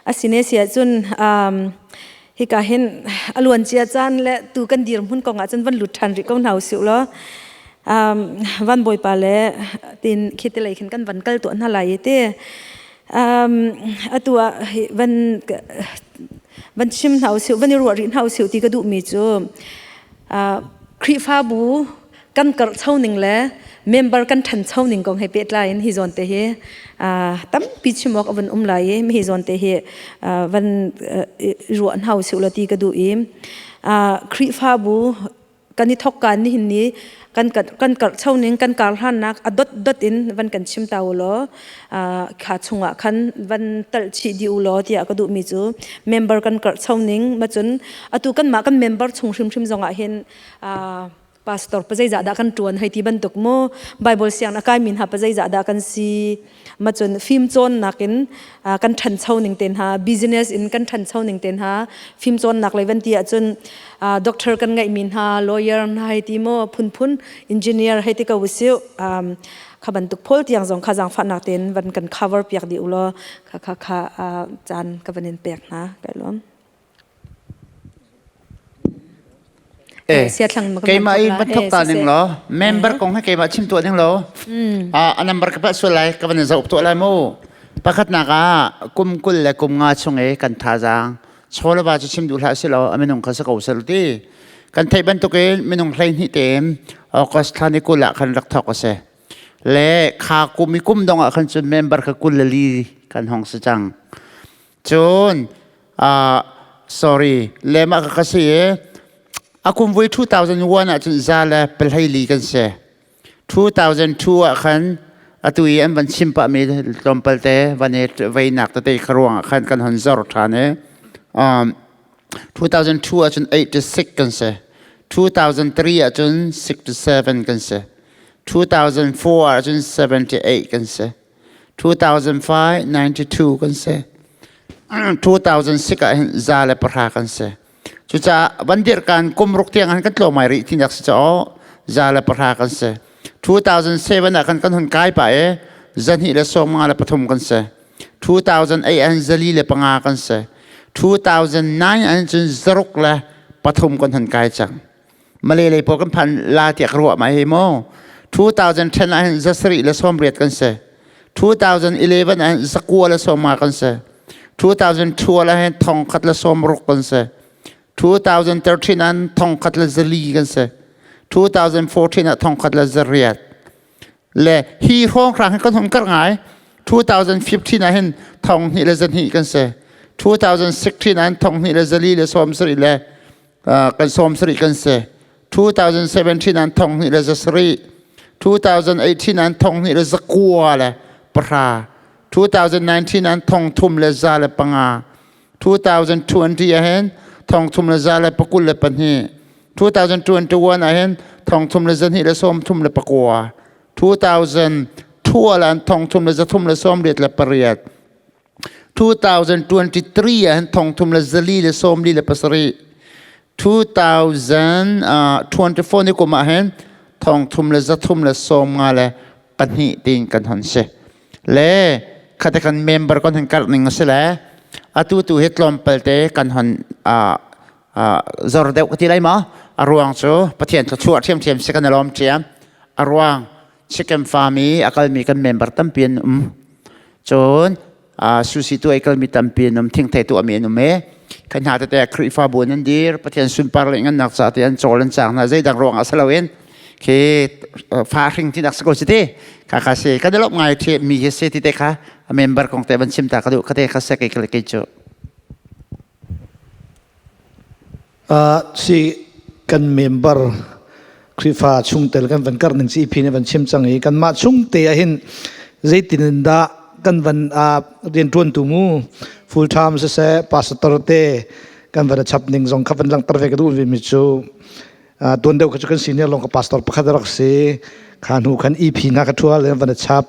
Asine sia cun hika hin a luan cia caan le tu kan dir hmun kong ah cun van lut ṭhan rih ko hna usih law van bawipa le tin khi te lei khin kan van kal tuah hna lai ti atu ah van van chim hna usih van i ruah rih hna usih ti ka duhmi cu Khrihfabu kan karhcho ning le member kan ṭhancho ning kong he pehtlai in hi zawn te hi tampi chim awk a van um lai i hi zawn te hi van ruah hna usih law ti ka duh i Khrihfabu kan i thok kaan nihin ni kan kan karhcho ning kan karhlannak a dot dot in van kan chim ta u law kha chungah khan van talh chih dih u law tiah ka duhmi cu member kan karhcho ning macun atu kanmah kan member chung hrimhrim zongah hin pastor pa zeizah dah kan ṭuan hei ti bantuk mu Bible siang a kaimi hna pa zeizah dah kan si macun fim cawnnak in kan ṭhancho ning te hna business in kan ṭhancho ning te hna fim cawnnak lei van ti ahcun doctor kan ngeihmi hna lawyer hna hei ti mu phunphun engineer hei ti ko usih kha bantuk phol tiang zong kha zaangfahnak tein van kan cover piak dih u law kha kha kha caan ka van in pek hna kai lawm. Eh, keimah i van thok ta ning law member kong he keimah chim tuah ning law a number ka pa sual lai ka van zoh tuah lai mu pakhat nak ah kum kul le kum nga chung i kan thazaang chawlava cu chim duh hlah si law a minung kha si ko sel ti kan theih bantukin minung 12 tein August thla ni 20 ah khan rak thok a si le kha kum i kum dong ah khan cun member kha 24 kan hong si cang Cun sorry le mah ka si i a kum vui 2001 ah cun za le pahleili kan si. 2002 ah khan atu i an van chim pah mi tlawmpal te van i veinak tete kha ruang ah khan kan hon zor ṭhan i 2002 ah cun 86 kan si. 2003 ah cun 67 kan si. 2004 ah cun 78 kan si. 2005 92 kan si 2006 ah hin 110 kan si cucaah van dir kan kum ruk tiang han kan tlawm ai rih tinak si caw 110 kan si 2007 ah kan kan hun kai pa e 253 kan si 2008 an 405 kan si 2009 an cun 603 kan hun kai cang Malay lei pawl kan phan la tiah ka ruah mai hi mu 2010 ah hin 780 kan si 2011 ah hin 915 kan si 2012 ah hin 1060 kan si 2013 ah 1004 kan si 2014 ah 1008 le hi hrawng hrang hin kan hung kar ngai 2015 ah hin 2012 kan si 2016 ah hin 2024 le kan sawm sarih kan si 2017 an thong hnih le za sarih 2018 an thong hnih le za kua le pahra 2019 an thong thum le za le panga 2020 ah hin thong thum le za le pakul le pahnih 2021 ah hin thong thum le za hnih le sawm thum le pakua 2002 an thong thum le za thum le sawm riat le pariat 2023 ah hin thong thum le zali le sawmli le pasarih 2024 ni kum ah hin thong thum le zathum le sawm nga le pahnih tiin kan hon si le khate kan member kan hun karh ning a si le atu tu hi tlawmpal te kan hon zor deuh ka ti lai ma a ruang cu Pathian thluachuah ṭhiamṭhiam si kan i lawm ṭhiam a ruang Chicken farm i a kalmi kan member tampi an um. Cun sushi tu ai kalmi tampi an um, thingthei tuahmi an um i kan hna tete Khrihfabu an dir, Pathian sunpar le ngannak ca te an cawl an caang hna zeidang ruang ah si loin khi fa hring ti nak si ko si ti kha kha si kan i lawmh ngai thi mi hi si ti te kha a member kong te van chim ta ka duh ka te kha se kei kei cu Si kan member Khrihfa chungtel kan van karh ning ci phi nih van chim cang i kanmah chungte ah hin zeitin in dah kan van rianṭuantu mu full time siseh pastor te kan van chap ning zong kha van langhter ve ka duh mi cu tuan deuh kha cu kan senior lawng ka pastor pakhat rak si kha hnu khan EP hna ka ṭhual in van chap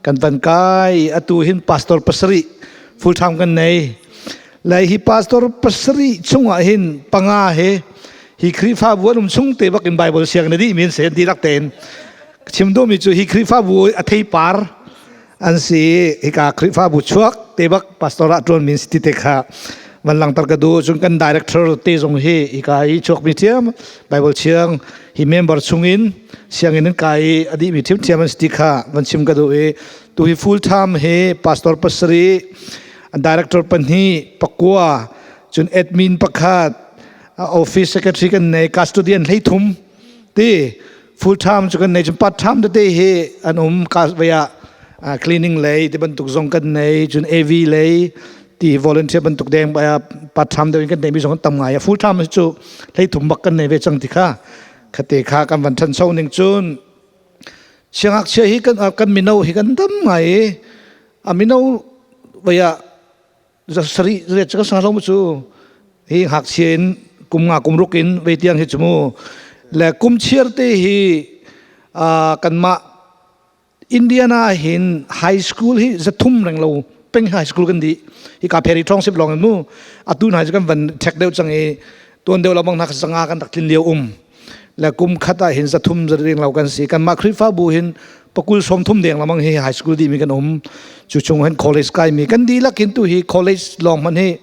kan van kai atu hin pastor pasarih full time kan nei Lai hi pastor pasarih chungah hin panga he hi Khrihfabu an um chung te bak in Bible siang na dih min sen ti lak tein chim duhmi cu hi Khrihfabu a theipar An si hika Khrihfabu chuak te bak pastor ah ṭuan min si ti te kha van langter ka duh. Cun kan director te zong hi hika i chuak mi thiam Bible chiang hi member chungin sianginn in kai i a dih mi thiamthiam an si ti kha van chim ka duh i tu hi full time hi pastor pasarih, director pahnih, pakua, cun admin pakhat, office secretary kan nei, custodian 33 ti full time cu kan nei. Cun part time tete hi an um ka vaya cleaning lei ti bantuk zong kan nei, cun AV lei ti volunteer bantuk deng part time deuh in kan nei mi zong tam ngai. Full time cu 33 bak kan nei ve cang ti kha khate kha kan van than so ning. Cun siangngakchia hi kan mino hi kan dam ngai i a mino vaya sarih riat ka sang lo mu cu hi ngakchia in kum nga kum ruk in ve tiang hi chu mu le kum chiar te hi kanmah Indiana hin high school hi 300 reng lo peng high school kan di hi ka pheri thong sip long mu atu na kan van check deuh chang i tuan deuh lamang nak 500 kan rak tlin lio um le kum khat ah hin 300 za reng lo kan si. Kan mah Khrihfabu hin pakul 30 deng lamang hi high school di mi kan um. Chu chung hin college kai mi kan di lakin tu hi college long man hi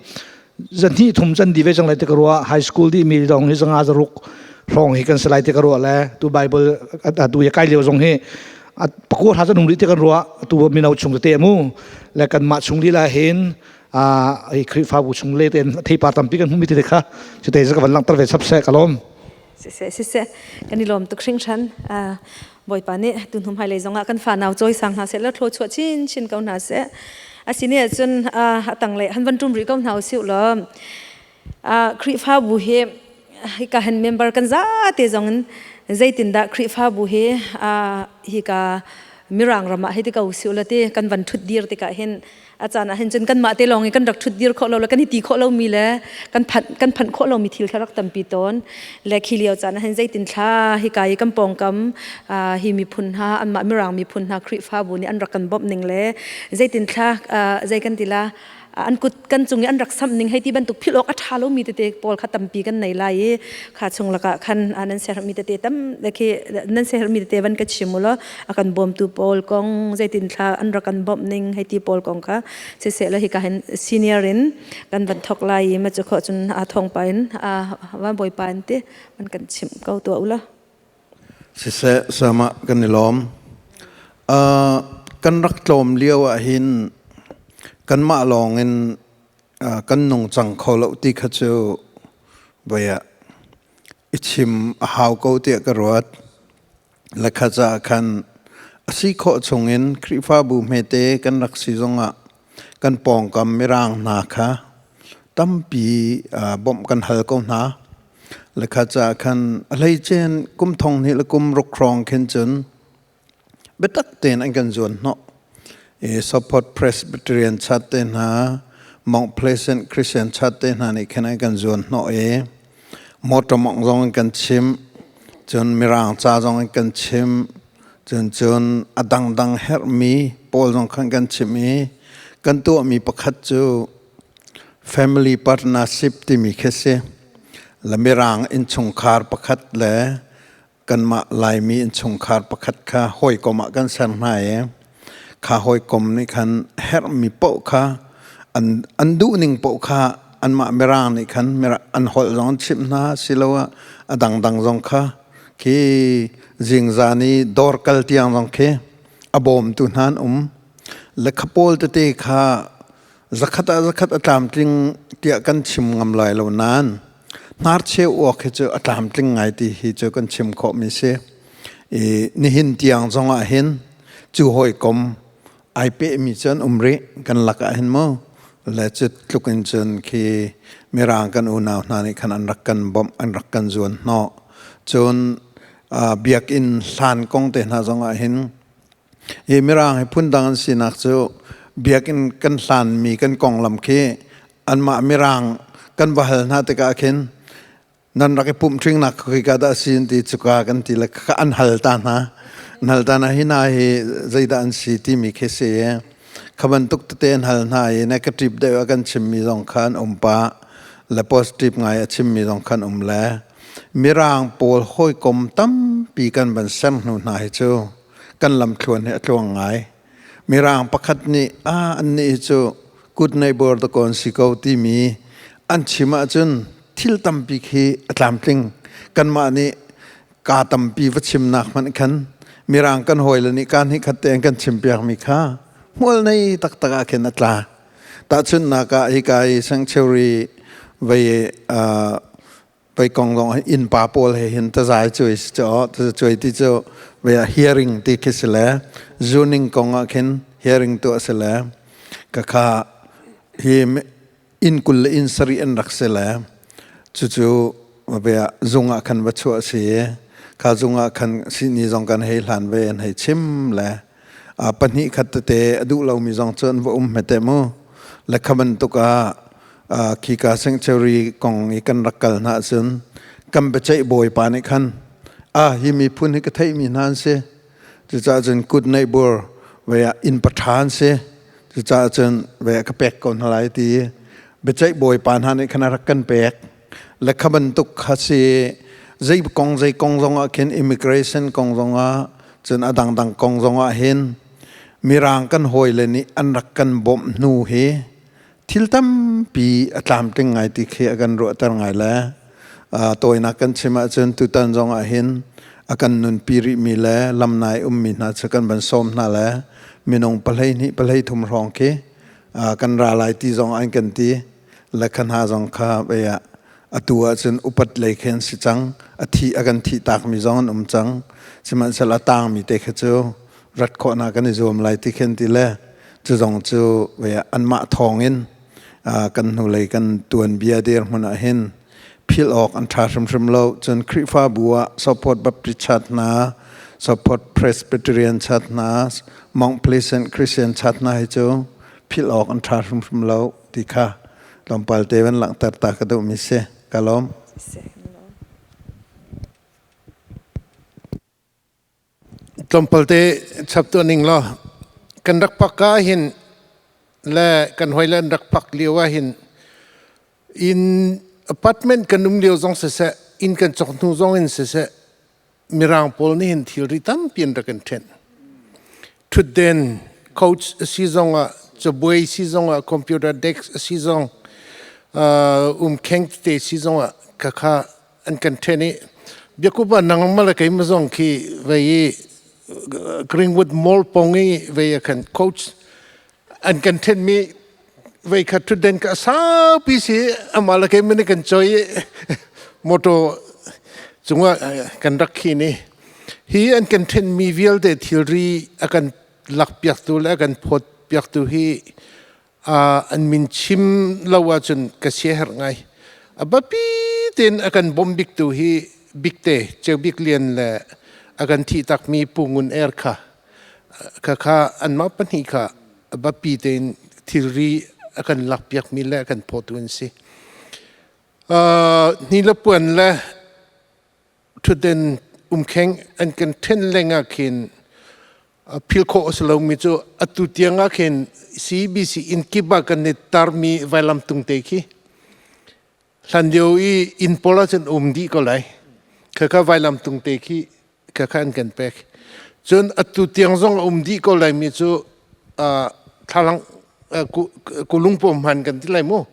230 chan di ve chang lai te ka ruwa. High school di mi dong hi 500 600 rong hi kan salai te ka ruwa le tu Bible tu ya kai leo zong hi pakua tha chan um ri te kan ruwa tu mino chung te mu le kan mah chung li la hin a ai Khrihfabu chung le ten theipar tampi kan hmu mi te kha chu te ka van langter ve sap se kalom. Siseh, siseh, kan i lawm tuk hringhran. Bawipa nih tu hnum hai lei zongah kan fa nau cawi sang hna seh la thlo chuah chin chin ko hna seh. Asine cun a tanglei han van tum rih ko hna usih law Khrihfabu hi hika han member kan za te zong in zeitindah Khrihfabu hi hika Mirang ram ah hei ti ko usih la ti kan van thut dir tikah hin a caan ah hin cun kanmah te lawng i kan rak thut dir khawh lo le kan i ti khawh lomi le kan phanh khawh lomi thil kha rak tampi tawn le khi lio caan ah hin zeitin thla hika i kan pawngkam hi miphun hna, anmah Mirang miphun hna Khrihfabu nih an rak kan bawmh ning le zeitin thla zei kan ti la an kut kan cung i an rak samh ning hei ti bantuk philh awk a ṭha lomi tete pawl kha tampi kan nei lai i kha chung lakah khan nan siaherhmi tete tam khi nan siaherhmi tete van ka chim u law a kan bawmtu pawl kong, zeitin thla an rak kan bawmh ning hei ti pawl kong kha siseh la hika hin senior in kan van thok lai i ma cu kho cun a thong pa in a van bawipa in ti van kan chimh ko tuah u la. Siseh, sama kan i lawm. Kan rak tlawm lio ah hin kanmah lawng in kan nungcang kho lo ti kha cu voi ah i chim a hau ko tiah ka ruat. Lakha caah khan a si khawh chungin Khrihfabu hmete kan rak si zongah kan pawngkam Mirang hna kha tampi bawmh kan hal ko hna. Lakha caah khan a hleicen kum thong hnih le kum ruk hrawng khin cun biatak tein an kan zuan hnawh. I Support Presbyterian Church te hna, Mount Pleasant Christian Church te hna nih khin an kan zuan hnawh i motor mawngh zong an kan chimh, cun Mirang ca zong an kan chimh, cun cun a dangdang herhmi pawl zong khan kan chimh i kan tuahmi pakhat cu family partnership timi khi si. La Mirang innchungkhar pakhat le kanmah Laimi innchungkhar pakhat kha hawikom ah kan ser hna i kha hawikom nih khan herhmi paoh kha an duhning paoh kha anmah Mirang nih khan an holh zong an chimh hna siloah a dangdang zong kha khi zingzan i dawr kal tiang zong khi a bawmtu hna an um. Le kha pawl tete kha zakhat ah zakhat a tlamtling tiah kan chim ngam lai lo nain hnarcheu uak hi cu a tlamtling ngai ti hi cu kan chim khawhmi si. I nihin tiang zong ah hin cu hawikom ai pehmi cu an um rih kan lak ah hin mu. Le cu tluk in cun khi Mirang kan unau hna nih khan an rak kan bawmh, an rak kan zuan hnawh. Cun biakinn hlan kong te hna zong ah hin hi Mirang hi phundang an sinak cu biakinn kan hlanmi kan konglam khi anmah Mirang kan va hal hna tikah khin nan rak i pumh ṭhingnak khika dah a si an ti, cuka kan ti le kha an hal ta hna, an hal ta hna. Hi hna hi zeidah an si timi khi si i kha bantuk tete an hal hna i negative deuh a kan chimmi zong kha an um pah le positive ngai a chimmi zong kha an um. Le Mirang pawl hawikom tampi kan van ser hnu hna hi cu kan lamthluan hi a tluang ngai. Mirang pakhat nih ah an nih cu good neighbor da kon si ko timi an chim ahcun thil tampi khi a tlamtling. Kanmah nih ka tampi va chimnak hmanh khan Mirang kan hawile nih kaan hi khat te an kan chimpiak mi kha hmual nei taktak ah khin a tla. Tahchunhnak ah hika i sanctuary vei vei kong zong innpa pawl he hin tazai cuai si cu cuai ti cu vei ah hearing ti khi si le zuning kong ah khin hearing tuah si le ka kha hi inn 20 le inn 70 an rak si le cucu vei ah zung ah khan va chuah si kha zung ah khan sihni zong kan hei hlan ve an hei chim le pahnih khat tete a duh lomi zong cu an va um hmete mu. Le kha bantuk ah khika sanctuary kong i kan rak kal hna ahcun kan biaceih bawipa nih khan a hi miphun hi ka theihmi hna an si. Cucaah cun kut neih bur vei ah inn paṭha an si. Cucaah cun vei ah ka pek ko hna lai ti biaceih bawipa hna nih khan a rak kan pek. Le kha bantuk kha si zei kong zei kong zong ah khin immigration kong zong ah cun a dangdang kong zong ah hin mirang kan hawile nih an rak kan bawmh hnu hi thil tampi a tlamtling ngai ti khi a kan ruahter ngai le tawinak kan chim ahcun tutan zong ah hin a kan nunpi rihmi le lamnai ummi hna cu kan van sawm hna le minung 12 13 hrawng khi kan ra lai ti zong an kan ti. Le kha hna zong kha vei ah atu ahcun upat lei khi an si cang. A thi a kan thih takmi zong an um cang. Sihmanhsehlaw a tangmi te kha cu rat khawhnak kan i zuam lai ti khin ti le cu zong cu vei ah anmah thawng in kan hnulei kan tuanbia dirhmun ah hin philh awk an ṭha hrimhrim lo. Cun Khrihfabu ah Support Baptist Church hna, Support Presbyterian Church hna, Mount Pleasant Christian Church hna hi cu philh awk an ṭha hrimhrim lo ti kha tlawmpal te van langhter ta ka duhmi si. Ka lawm. Tlawmpal te chap tuah ning law kan rak pak ka hin le kan hoi le an rak pak lio ah hin in apartment kan um lio zong siseh inn kan cawk hnu zong in siseh Mirang pawl nih hin thilri tampi an rak kan ṭhenh. Ṭhutden, coach a si zongah, cabuai si zongah, computer desk a si zong, umkheng tete si zongah khakha an kan ṭhen i biakup ah nangmah le keimah zong khi vei i Greenwood Mall pong i vei ah khan coach an kan ṭhenmi vei khat ṭhutden ka saupi si amah le keimah nih kan choi i motor cungah kan rak khin i hi an kan ṭhenmi vialte thilri a kan lakpiaktu le a kan phawtpiaktu hi an min chim lo ahcun ka sia herh ngai. A biapi tein a kan bawm biktu hi Bikte Ceu Bik Lian le a kan thih takmi Pu Ngun Er kha kha anmah pahnih kha biapi tein thilri a kan lakpiakmi le a kan phawtu an si. Ni le puan le ṭhutden umkheng an kan ṭhen lengah khin phil khawh a si lomi cu atu tiang ah khin CBC inn kip ah kan i tarmi vailam tung te khi hlan lio i inn pawl ahcun um dih ko lai. Khakha vailam tung te khi khakha an kan pek. Cun atu tiang zong a um dih ko laimi cu thlalang kulung pawm hman kan ti lai mu.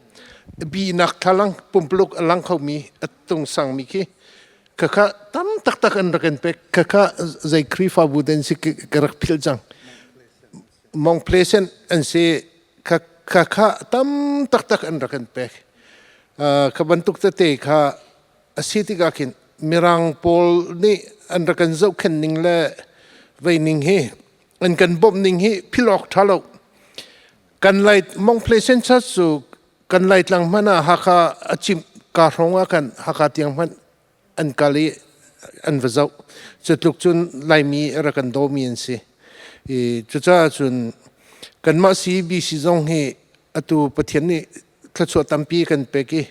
Binak thlalang pumpuluk a lang khomi a tung sangmi khi khakha tam taktak an rak kan pek. Khakha zei Khrihfabu den si ka rak philh cang. Mong Pleasant an si khakha tam taktak an rak kan pek. Kha bantuk tete kha a si tikah khin Mirang pawl nih an rak kan zohkhenh ning le vei ning hi an kan bawmh ning hi philh awk ṭha lo. Kan Lai Mong Pleasant Church cu kan Laitlang hmanh ah Hakha a cimh ka hrawng ah khan Hakha tiang hmanh an kal i an va zoh. Cu tluk cun Laimi a rak kan dawmi an si. I cucaah cun kanmah CBC zong hi atu Pathian nih thluachuah tampi kan pek i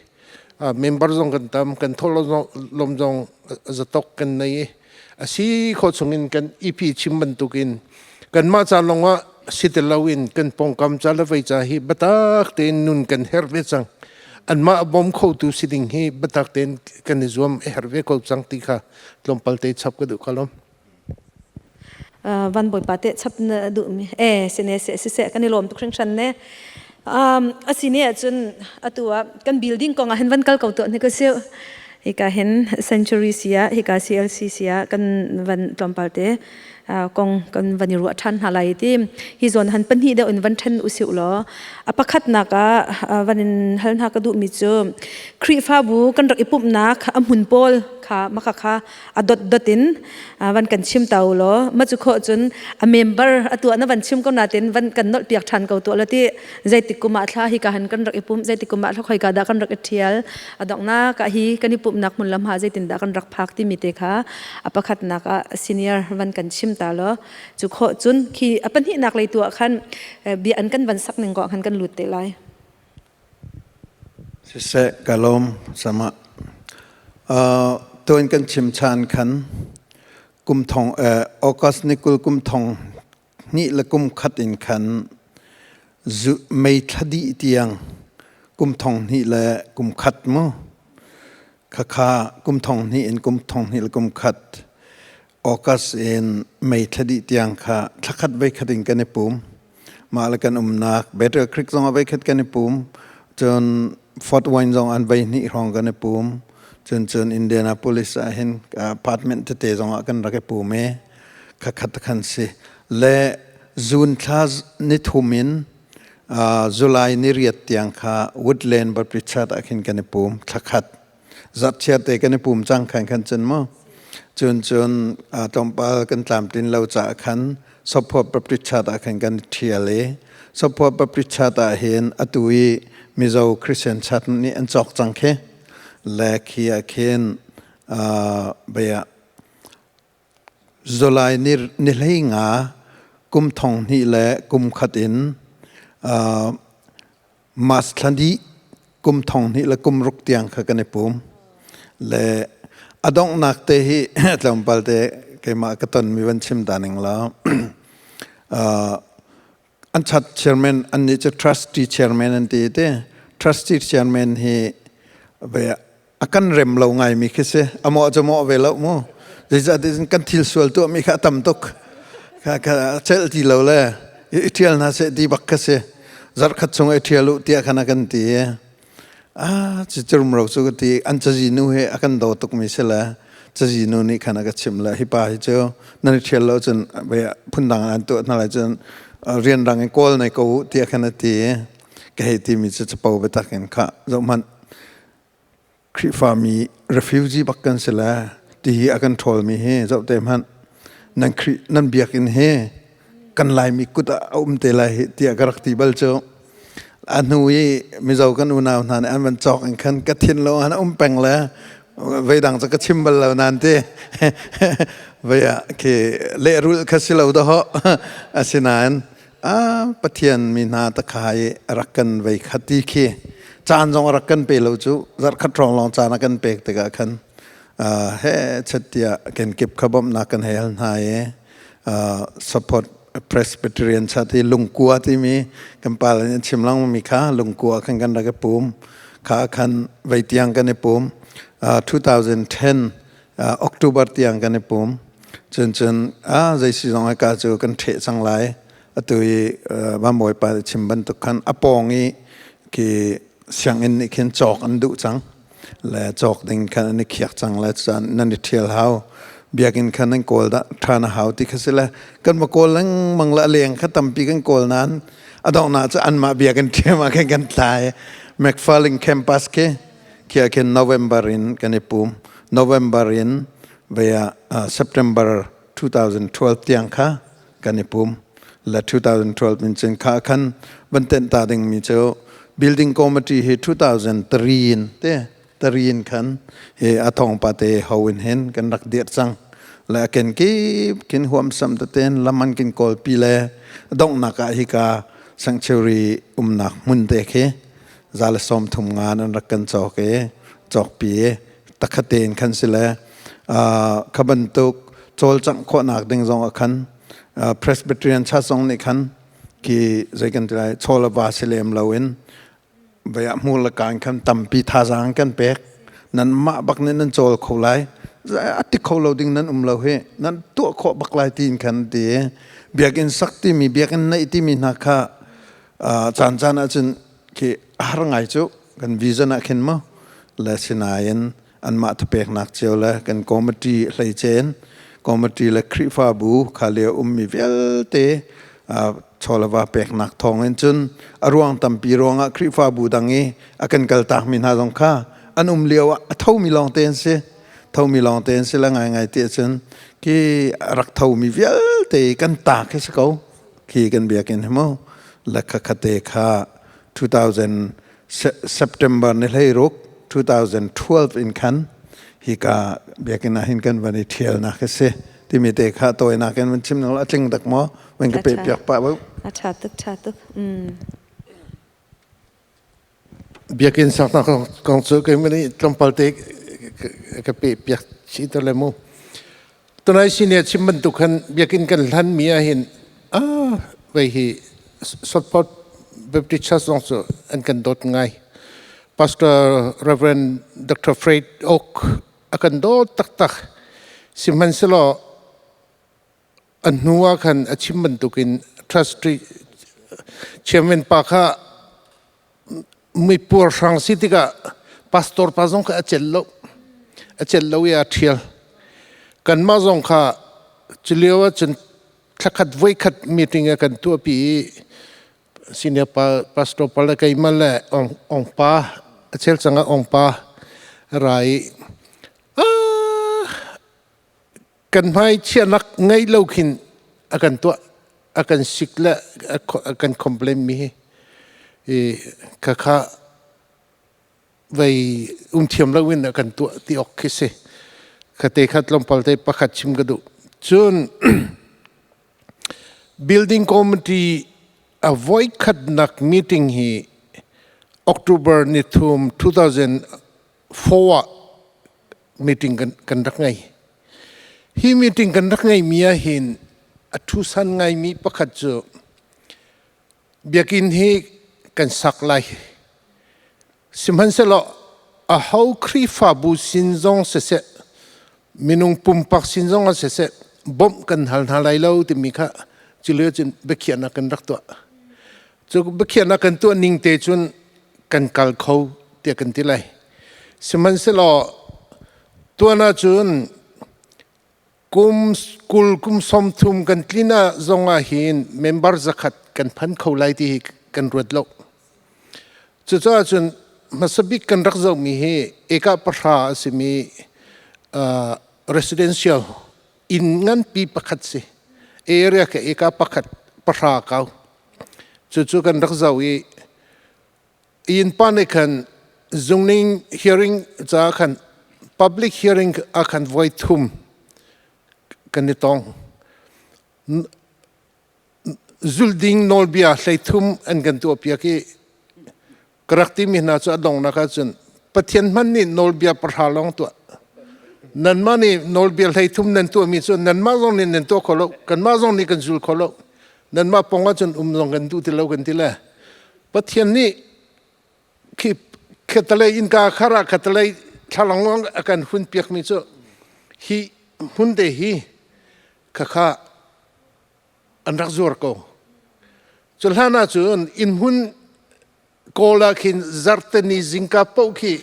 member zong kan tam kan thawhlawm zong zatok kan nei i a si khawh chungin kan EP chim bantukin kanmah ca lawngah si ti loin kan pawngkam ca le vei ca hi biatak tein nun kan herh ve cang anmah bawm khotu si ding hi biatak tein kan i zuam a herh ve ko cang ti kha tlawmpal te chap ka duh ka lawm. Van Bawipa te chap na duh mi e sine se siseh kan i lawm tuk hringhran ne. A si ne ahcun atu ah kan building kong ah hin van kal ko tuah ni ka siu. Hika hin Century sia hika CLC sia kan van tlawmpal te kong kan van i ruah ṭhan hna lai ti hi zawn han pahnih deuh in van ṭhen usih law a pakhatnak ah van in hal hna ka duhmi cu Khrihfabu kan rak i pumhnak a hmun pawl kha maka kha a dot dot in van kan chim ta u law ma cu khawh cun a member a tuah na van chim ko natin van kan nolh piak ṭhan ko tuah la ti zeitik kum ah thla hi ka han kan rak i pum, zeitik kum ah thla khoi ka dah kan rak i ṭhial, a donghnak ah hi kan i pumhnak hmun lam ha zeitin dah kan rak phak timi te kha a pakhatnak ah senior van kan chim ta law cu khawh cun khi a pahnihnak lei tu ah khan bia an kan van sak ning ko khan kan lut te lai. Siseh, ka lawm sama. Tuan kan chim chan khan kum thong August ni 20 kum thong hnih le kum khat in khan mei thla dih tiang kum thong hnih le kum khat mu khakha kum thong hnih in kum thong hnih le kum khat August in mei thla dih tiang kha thla khat voi khat in kan i pum. Mah le kan umnak Battle Creek zong ah voi khat kan i pum, cun Fort Wayne zong an voi hnih hrawng kan i pum, cun cun Indianapolis ah hin apartment tete zong ah kan rak i pum i khakhat khan si le June thla ni thum in July ni riat tiang kha Woodland Baptist Church ah khin kan i pum thla khat zarhchiar te kan i pum cang khan khan cun mu cun cun tlawmpal kan tlamtlin lo caah khan Sophuat Baptist Church ah khan kan ṭhial i Sophuat Baptist Church ah hin atu i Mizo Christian Church nih an cawk cang khi le khi ah khin bia July ni ni hlei nga kum thong hnih le kum khat in March thla dih kum thong hnih le kum ruk tiang kha kan i pum. Le a donghnak te hi tlawmpal te keimah ka tonmi van chim ta ning law an chat chairman an nih cu trustee chairman an ti te trustee chairman hi a kan rem lo ngaimi khi si a mawh cu mawh ve lo mu zeicahtiah kan thil sual tuahmi kha a tam tuk kha kha celh ti lo le i ṭhial hna seh ti bak kha si zarh khat chung i ṭhial u tiah khan a kan ti ah cucurum ro cu ka ti an cazi nu he a kan daw tukmi si le cazi nu nih khan a ka chimh le hi pa hi cu nan i ṭhial lo cun phundang an tuah hna lai cun rianrang in kawl nei ko u tiah khan a ti ka hei timi cu capo biatak in kha zohhmanh Khrihfami refugee bak kan si le ti hi a kan ṭhawlmi hi zoh te hmanh nan Khrih nan biakinn hi kan Laimi kut ah a um te lai hi tiah ka rak ti bal cu a hnu i Mizo kan unau hna nih an van cawk in khan ka thin lo an um peng le veidang cu ka chim bal lo nan ti vei ah khi lehrulh kha si lo dawh asinain a Pathian mi hna takha i rak kan vei khat ti khi caan zong rak kan pe lo cu zarhkhat hrawng lawng caan a kan pek tikah khan he chet tiah kenkip kha bawmhnak kan hei hal hna i support Presbyterian chat i lungkua timi kan pa le chim langmi kha lungkua khan kan rak i pum kha khan vei tiang kan i pum 2010 October tiang kan i pum. Cun cun a zei si zong ka cu kan ṭheh cang lai. Atu i Van Bawipa chim bantuk khan a pawng i ki sianginn nih khin cawk an duh cang. Le cawk ding khan an i khiak cang le cun nan i ṭhial hau. Biakinn khan nan kawl dah ṭhan a hau ti kha si le kan va kawl lengmang le a leng kha tampi kan kawl nain a donghnak cu anmah biakinn ṭhiam ah khan kan tlai. McFarlane campus khi Khi khin November in kan i pum. November in vea September 2012 tiang kha kan i pum. Le 2012 in cun kha khan van tenh ta ding mi cu building committee hi 2003 in te tari in khan hi a thong pa te ho in hin kan rak dir cang le ken kip kin huam sam te ten laman kin kawl pi le donghnak ah hi ka sanctuary umnak hmun te khi 135 nan rak kan cawk i cawkpi i takhat tein khan si le kha bantuk cawlcangh khawhnak ding zong ah khan Presbyterian Church zong nih khan khi zei kan ti lai chaw le va si lem loin vei ah hmur le kaan khan tampi thazaang kan pek nan mah bak nih nan cawl kho lai. A ti kho lo ding nan um lo hi. Nan tuah khawh bak lai tiin khan ti. Biakinn sak timi, biakinn neih timi hna kha caan caan ahcun khi a har ngai cu kan vision ah khin mu le sinain anmah thapeknak cio le kan committee hleicen committee le Khrihfabu kha lio ummi vialte chawleva peknak thawngin cun a ruang tampi ruangah Khrihfabu dang i a kan kaltakmi hna zong kha an um lio ah a thomi lawngte an si thomi lawngte an si le ngaingai ti ahcun khi rak thomi vialte kan ta khi si ko khi kan biakinn hi mu le khakhate kha 2000 September ni 16 2012 in khan hika biakinn ah hin kan van i ṭhialnak a si timi te kha tawinak in van chim a tling dak maw van ka pe piak pah bu. A ṭha tuk ṭha tuk. Biakinn saknak kong cu keimah nih tlawmpal te ka pe piak chih te le mu. Tunai senior chim bantuk khan biakinn kan hlan mi ah hin ah vei hi Sotport Baptist Church zong cu an kan dawt ngai. Pastor Reverend Dr. Fred Oak a kan dawt taktak. Sihmanhsehlaw a hnu ah khan a chim bantukin trustee chairman pa kha mi puarhrang si tikah pastor pa zong kha a celh lo a celh lo i aa ṭhial kanmah zong kha culio ahcun thlakhat voikhat meeting a kan tuahpi i senior pa pastor pa le keimah le ong ong pa a chel cang ah ong pa ra i kan hmai chiahnak ngei lo khin a kan tuah a kan sik le a kan complain mi hi i khakha vei um thiam lo in a kan tuah ti ok khi si khate khat tlawmpal te pakhat chim ka duh cun building committee a voi khatnak meeting hi October ni thum 2004 ah meeting kan rak ngei. Hi meeting kan rak ngeimi ah hin a thusan ngaimi pakhat cu biakinn hi kan sak lai. Sihmanhsehlaw aho Khrihfabu sin zong siseh, minung pumpak sin zong ah siseh, bawmh kan hal hna lai lo timi kha culio cun biakhiahnak kan rak tuah. Cu biakhiahnak kan tuah ning te cun kan kal kho tiah kan ti lai. Sihmanhsehlaw tuan ahcun kum 20 kum 30 kan tlin ah zong ah hin member 100 kan phan kho lai ti hi kan ruat lo. Cucaah cun hmasabik kan rak zohmi hi eka pahra a simi residential inn nganpi pakhat si. Area ke eka pakhat pahra kau. Cucu kan rak zoh i Innpa nih khan zungning hearing caah khan public hearing ah khan voi thum kan i tong. Zulding nawlbia 13 an kan tuahpiak i ka rak timi hna cu a donghnak ahcun Pathian hmanh nih nawlbia 10 lawng tuah. Nanmah nih nawlbia 30 nan tuahmi cu nanmah zong nih nan tuah kho lo, kanmah zong nih kan zul kho lo. Nanmah pong ahcun um zong kan duh ti lo kan ti le. Pathian nih khi khatalei innka khar ah khatalei thlalangawng a kan hun piakmi cu hi hmun te hi khakha an rak zuar ko. Cu hlan ah cun inn hmun kawl ah khin zarhteni zingka paoh khi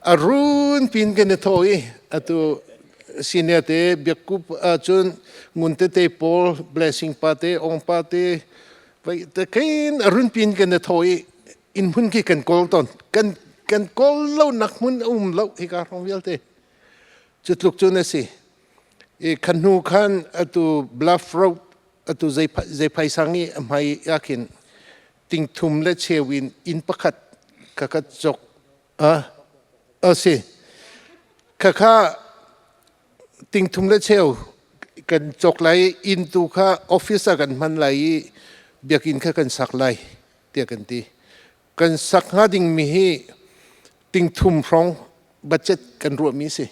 a run pin kan i thaw i atu senior te biakkup ahcun ngun tete pawl blessing pa te ong pa te Khin a runpin kan i thaw i inn hmun khi kan kawl tawn. Kan kan kawl lo nak hmun a um lo hika hrawng vialte. Cu tluk cun a si. I khan hnu khan atu Bluff Road atu zeiphai sang i a hmai ah khin ting thum le cheu in inn pakhat ka ka cok a a si. Khakha ting thum le cheu kan cawk lai inn tu kha office ah kan hman lai i biakinn kha kan sak lai tiah kan ti. Kan sak hnga dingmi hi ting thum hrawng budget kan ruahmi si.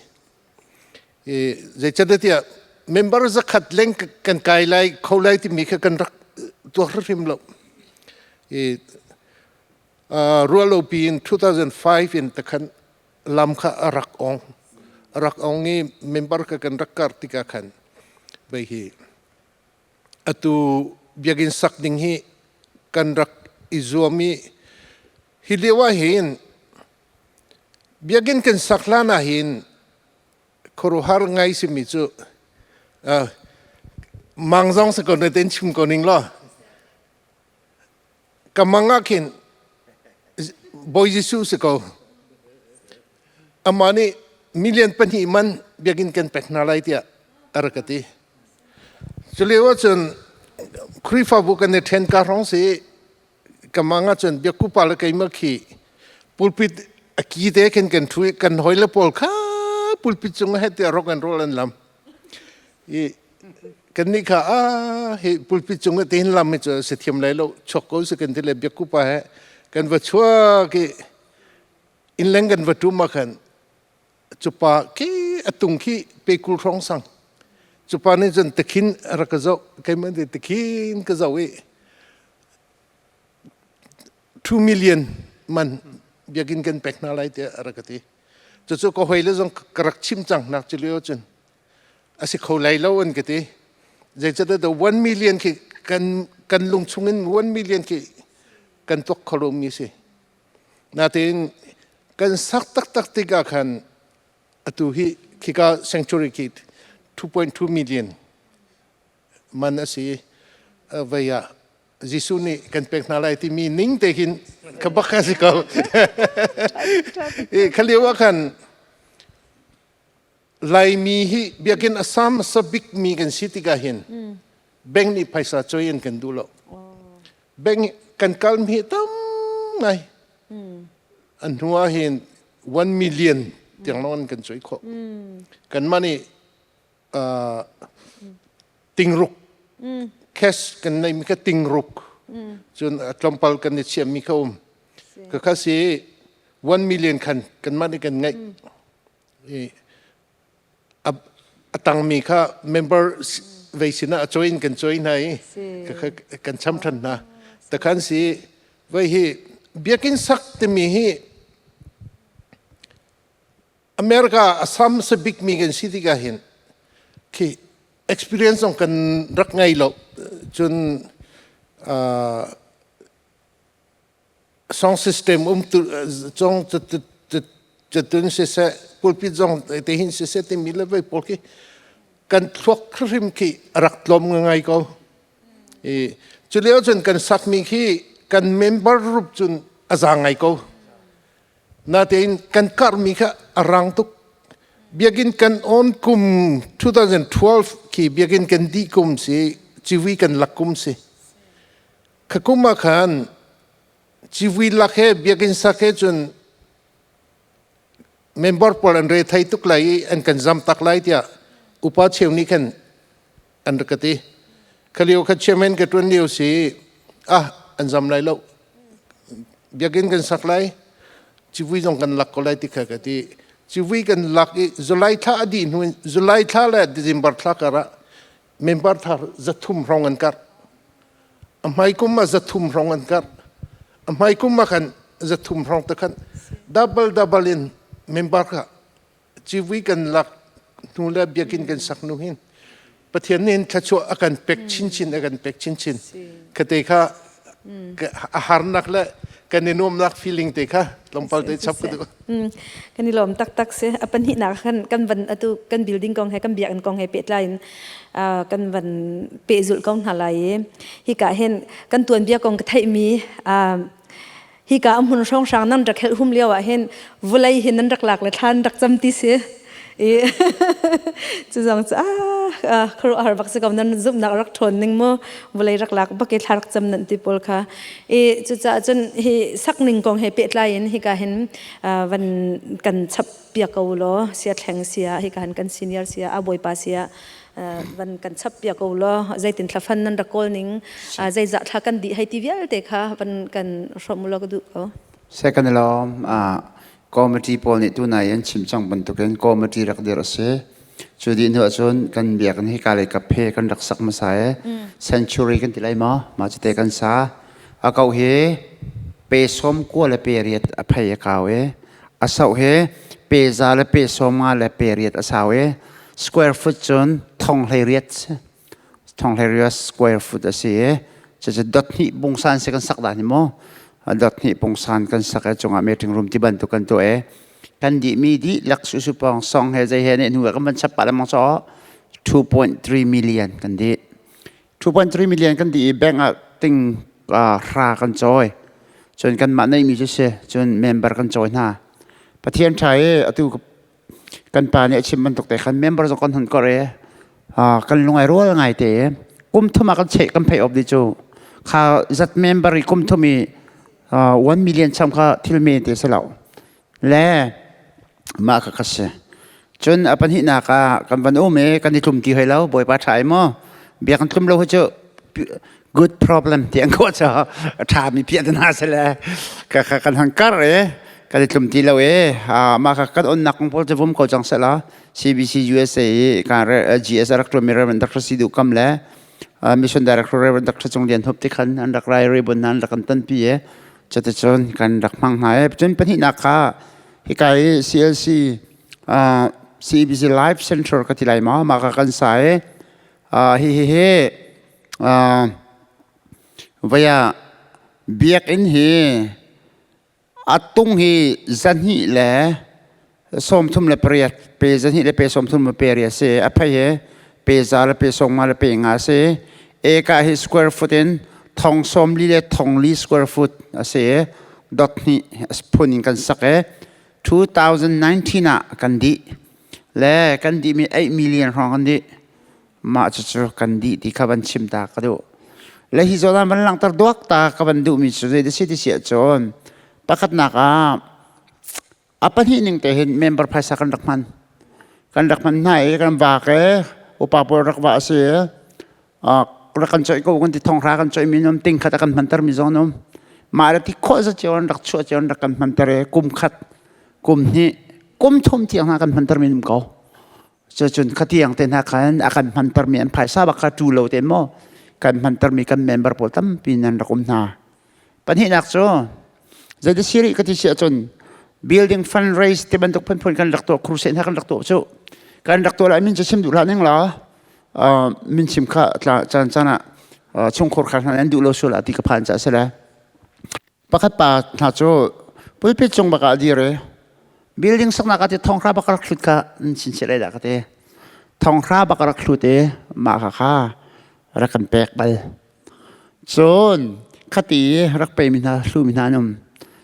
I zeicahtiah member 100 leng kan kai lai kho lai timi kha kan rak tuak hrim lo. I ruahlopi in 2005 in takhan lam kha a rak ong. Rak ong i member ka kan rak kar tikah khan vei hi atu biakinn sak ding hi kan rak i zuam i hi lio ah hin biakinn kan sak hlan ah hin khuaruahhar ngai simi cu mang zong si ko na ten chim ko ning law ka mang ah khin Bawi Jesuh si ko amah nih million pahnih man biakinn kan pek hna lai tiah a rak ka ti cu lio ahcun Khrihfabu kan i ṭhen ka hrawng si ka mang ahcun biakkupa le keimah khi pulpit a ki te khin kan ṭhu i kan hawile pawl kha pulpit cung ah tiah rock and roll an lam i kannih kha a hi pulpit cung ah tihin lam hi cu si thiam lai lo chuak ko si kan ti le biakkupa he kan va chuak i innleng kan va ṭum ah khan cupa khi a tung khi pe kul hrawng sang cupa nih cun tikhin a rak ka zoh keimah nih tikhin ka zoh i 2 million man biakinn kan pek hna lai tiah a rak ka ti cucu ka hoi le zong ka rak chim cang nak cu lio cun a si kho lai lo an ka ti zeicahtiah the 1 million khi kan kan lung chungin 1 million khi kan tuak kho lomi si Natein kan sak taktak tikah khan atu hi khika sanctuary khi 2.2 million man a si vei ah Jesuh nih kan pek hna lai timi ning te hin ka bak a si ko. Kha lio ah khan Laimi hi biakinn a sam hmasa bikmi kan si tikah hin bank nih phaisa choi an kan duh lo. Bank kan kal mi tam ngai. An hnu ah hin 1 million tiang lawng an kan choi khawh. Kanmah nih tingruk cash kan neimi kha tingruk cun tlawmpal kan i chiahmi kha um. Ka kha si 1 million khan kanmah nih kan ngeih. A tangmi kha member vei sinah a cawi in kan cawi hna i kan cham ṭhan hna. Takhan si voi hi biakinn sak timi hi America a sam sabikmi kan si tikah hin khi experience zong kan rak ngei lo cun song system um tu zong cutun siseh pulpit zong te hin siseh timi le vei pawl khi kan thluak hrim khi rak tlawm ngai ko i cu lio cun kan sakmi khi kan member rup cun a za ngai ko natein kan karmi kha a rang tuk biakinn kan on kum 2012 khi biakinn kan dih kum si civi kan lak kum si Kha kum ah khan civui lak he biakinn sak he cun member pawl an re thei tuk lai i an kan zam tak lai tiah upa cheu nih khan an rak ka ti. Kha lio kha chairman ka ṭuan lio si ah an zam lai lo. Biakinn kan sak lai, civui zong kan lak ko lai ti kha ka ti. Civui kan lak i July thla a dih hnu in July thla le December thla kar ah member thar 300 hrawng an karh. A hmai kum ah 300 hrawng an karh. A hmai kum ah khan 300 hrawng te khan double double in member kha civui kan lak hnu le biakinn kan sak hnu hin Pathian nih thluachuah a kan pek chinchin a kan pek chinchin khate kha a harnak le kan i nuamnak feeling te kha tlawmpal te chap ka duh. Kan i lawm taktak si. A pahnihnak khan kan van atu kan building kong he kan biakinn kong he pehtlai in kan van pehzulh ko hna lai i hika hin kan tuanbia kong ka theihmi hika a hmun hrawnghrang nan rak helh hum lio ah hin vulei hin nan rak lak le thlan rak cam ti si i cu zong cu ah khuaruahhar bak si ko nan zumhnak rak ṭhawn ning mu vulei rak lak bak i thla rak cam nan ti pawl kha i cucaah cun hi sakning kong he pehtlai in hika hin van kan chap piak ko law sia thleng sia hika hin kan senior sia a bawipa sia van kan chap piak ko law zeitin thlafan nan rak kawl ning zeizah thla kan dih hei ti vialte kha van kan hrawm law ka duh ko Second lawm committee pawl nih tunai an chim cang bantukin committee rak dir a si. Cu dih hnu ahcun kan biakinn hi ka lei kap he kan rak sak hmasa i sanctuary kan ti lai maw? Mah cu te kan sa. A kau hi pe 90 le pe 8 a phei a kau i A sauh he pe za le pe 50 le pe 8 a sau i square foot cun 18,000 si. 18,000 square foot a si i cucu dot hnih pungsan si kan sak dah ni maw? Dot hnih pungsan kan sak i cungah meeting room ti bantuk kan tuah i kan dihmi dihlak susupawng song he zei he nih hnu ah kan van chap pah lengmang caw 2.3 million kan dih. 2.3 million kan dih i bank ah ting hra kan cawi. Cun kanmah neihmi cu si, cun member kan cawi hna. Pathian ṭha i atu kan pa nih a chim bantuk te khan member zong kan hun kor i kan lung ai rual ngai te i kum thum ah kan cheih kan phei op dih cu. Kha zat member i kum thum i 1 million cham kha thil men te si lo. Le mah kha ka si. Cun a pahnihnak ah kan van um i kan i tlum ti hoi lo, Bawipa ṭha ai maw? Bia kan tlum lo hi cu good problem ti an kawh cu a ṭhami piah te hna si le ka ka kan hon kar i kan i tlum ti lo i mah kha kan onnak kong pawl cu vum ko cang seh law CBC USA i kan GS a rak ṭuanmi Reverend Dr. Si Duh Kam le Mission Director Reverend Dr. Cung Lian Hup ti khan an rak rai ribbon hna an rak kan tonpi i cuticun kan rak hmang hna i cun pahnihnak kha hika i CLC CBC Life Center ka ti lai maw mah ka kan sa i hi hi hi vaya biakinn hi A tung hi 238 pe 2 le pe 38 a si. A phei hi pe 100 le pe 50 le pe 5 a si. Eka hi square foot in 40,000 le 4,000 square foot a si. Dot hnih phun in kan sak i 2019 ah kan dih. Le kan dihmi 8 million hrawng kan dih. Mah cucu kan dih ti kha van chim ta ka duh. Le hi zawn ah van langhter duak ta ka van duhmi cu zei si ti si ahcun pakhatnak ah a pahnih ning te hin member phaisa kan rak hman. Kan rak hman hna i kan vak i upa pawl rak va a si i rak kan coih ko kan ti thonghra kan coih mi nom ting khat a kan hmanter mi zong um. Mah le ti khawh za cio an rak chuah cio an rak kan hmanter i kum khat kum hnih kum thum tiang hna kan hmanter mi um ko. Cucun khatiang te hna khan a kan hmantermi an phaisa bak kha ṭu lo te maw kan hmantermi kan member pawl tampi nan rak um hna. Pahnihnak cu zeiti siri ka ti si ahcun building fundraise ti bantuk phunphun kan rak tuah crusade hna kan rak tuah cu kan rak tuah lai min cu chim duh hlah ning law min chim kha caan caan ah chungkhur kha hna an duh lo sual ah ti ka phan ca a si le Pakhat pa hna cu pulpit cung bak ah a dir i building saknak ah ti thonghra bak rak hlut kha nan chinchiah lai dah ka ti. Thonghra bak rak hlut i mah kha kha rak kan pek bal. Cun khati rak pe mi hna hlu mi hna an um.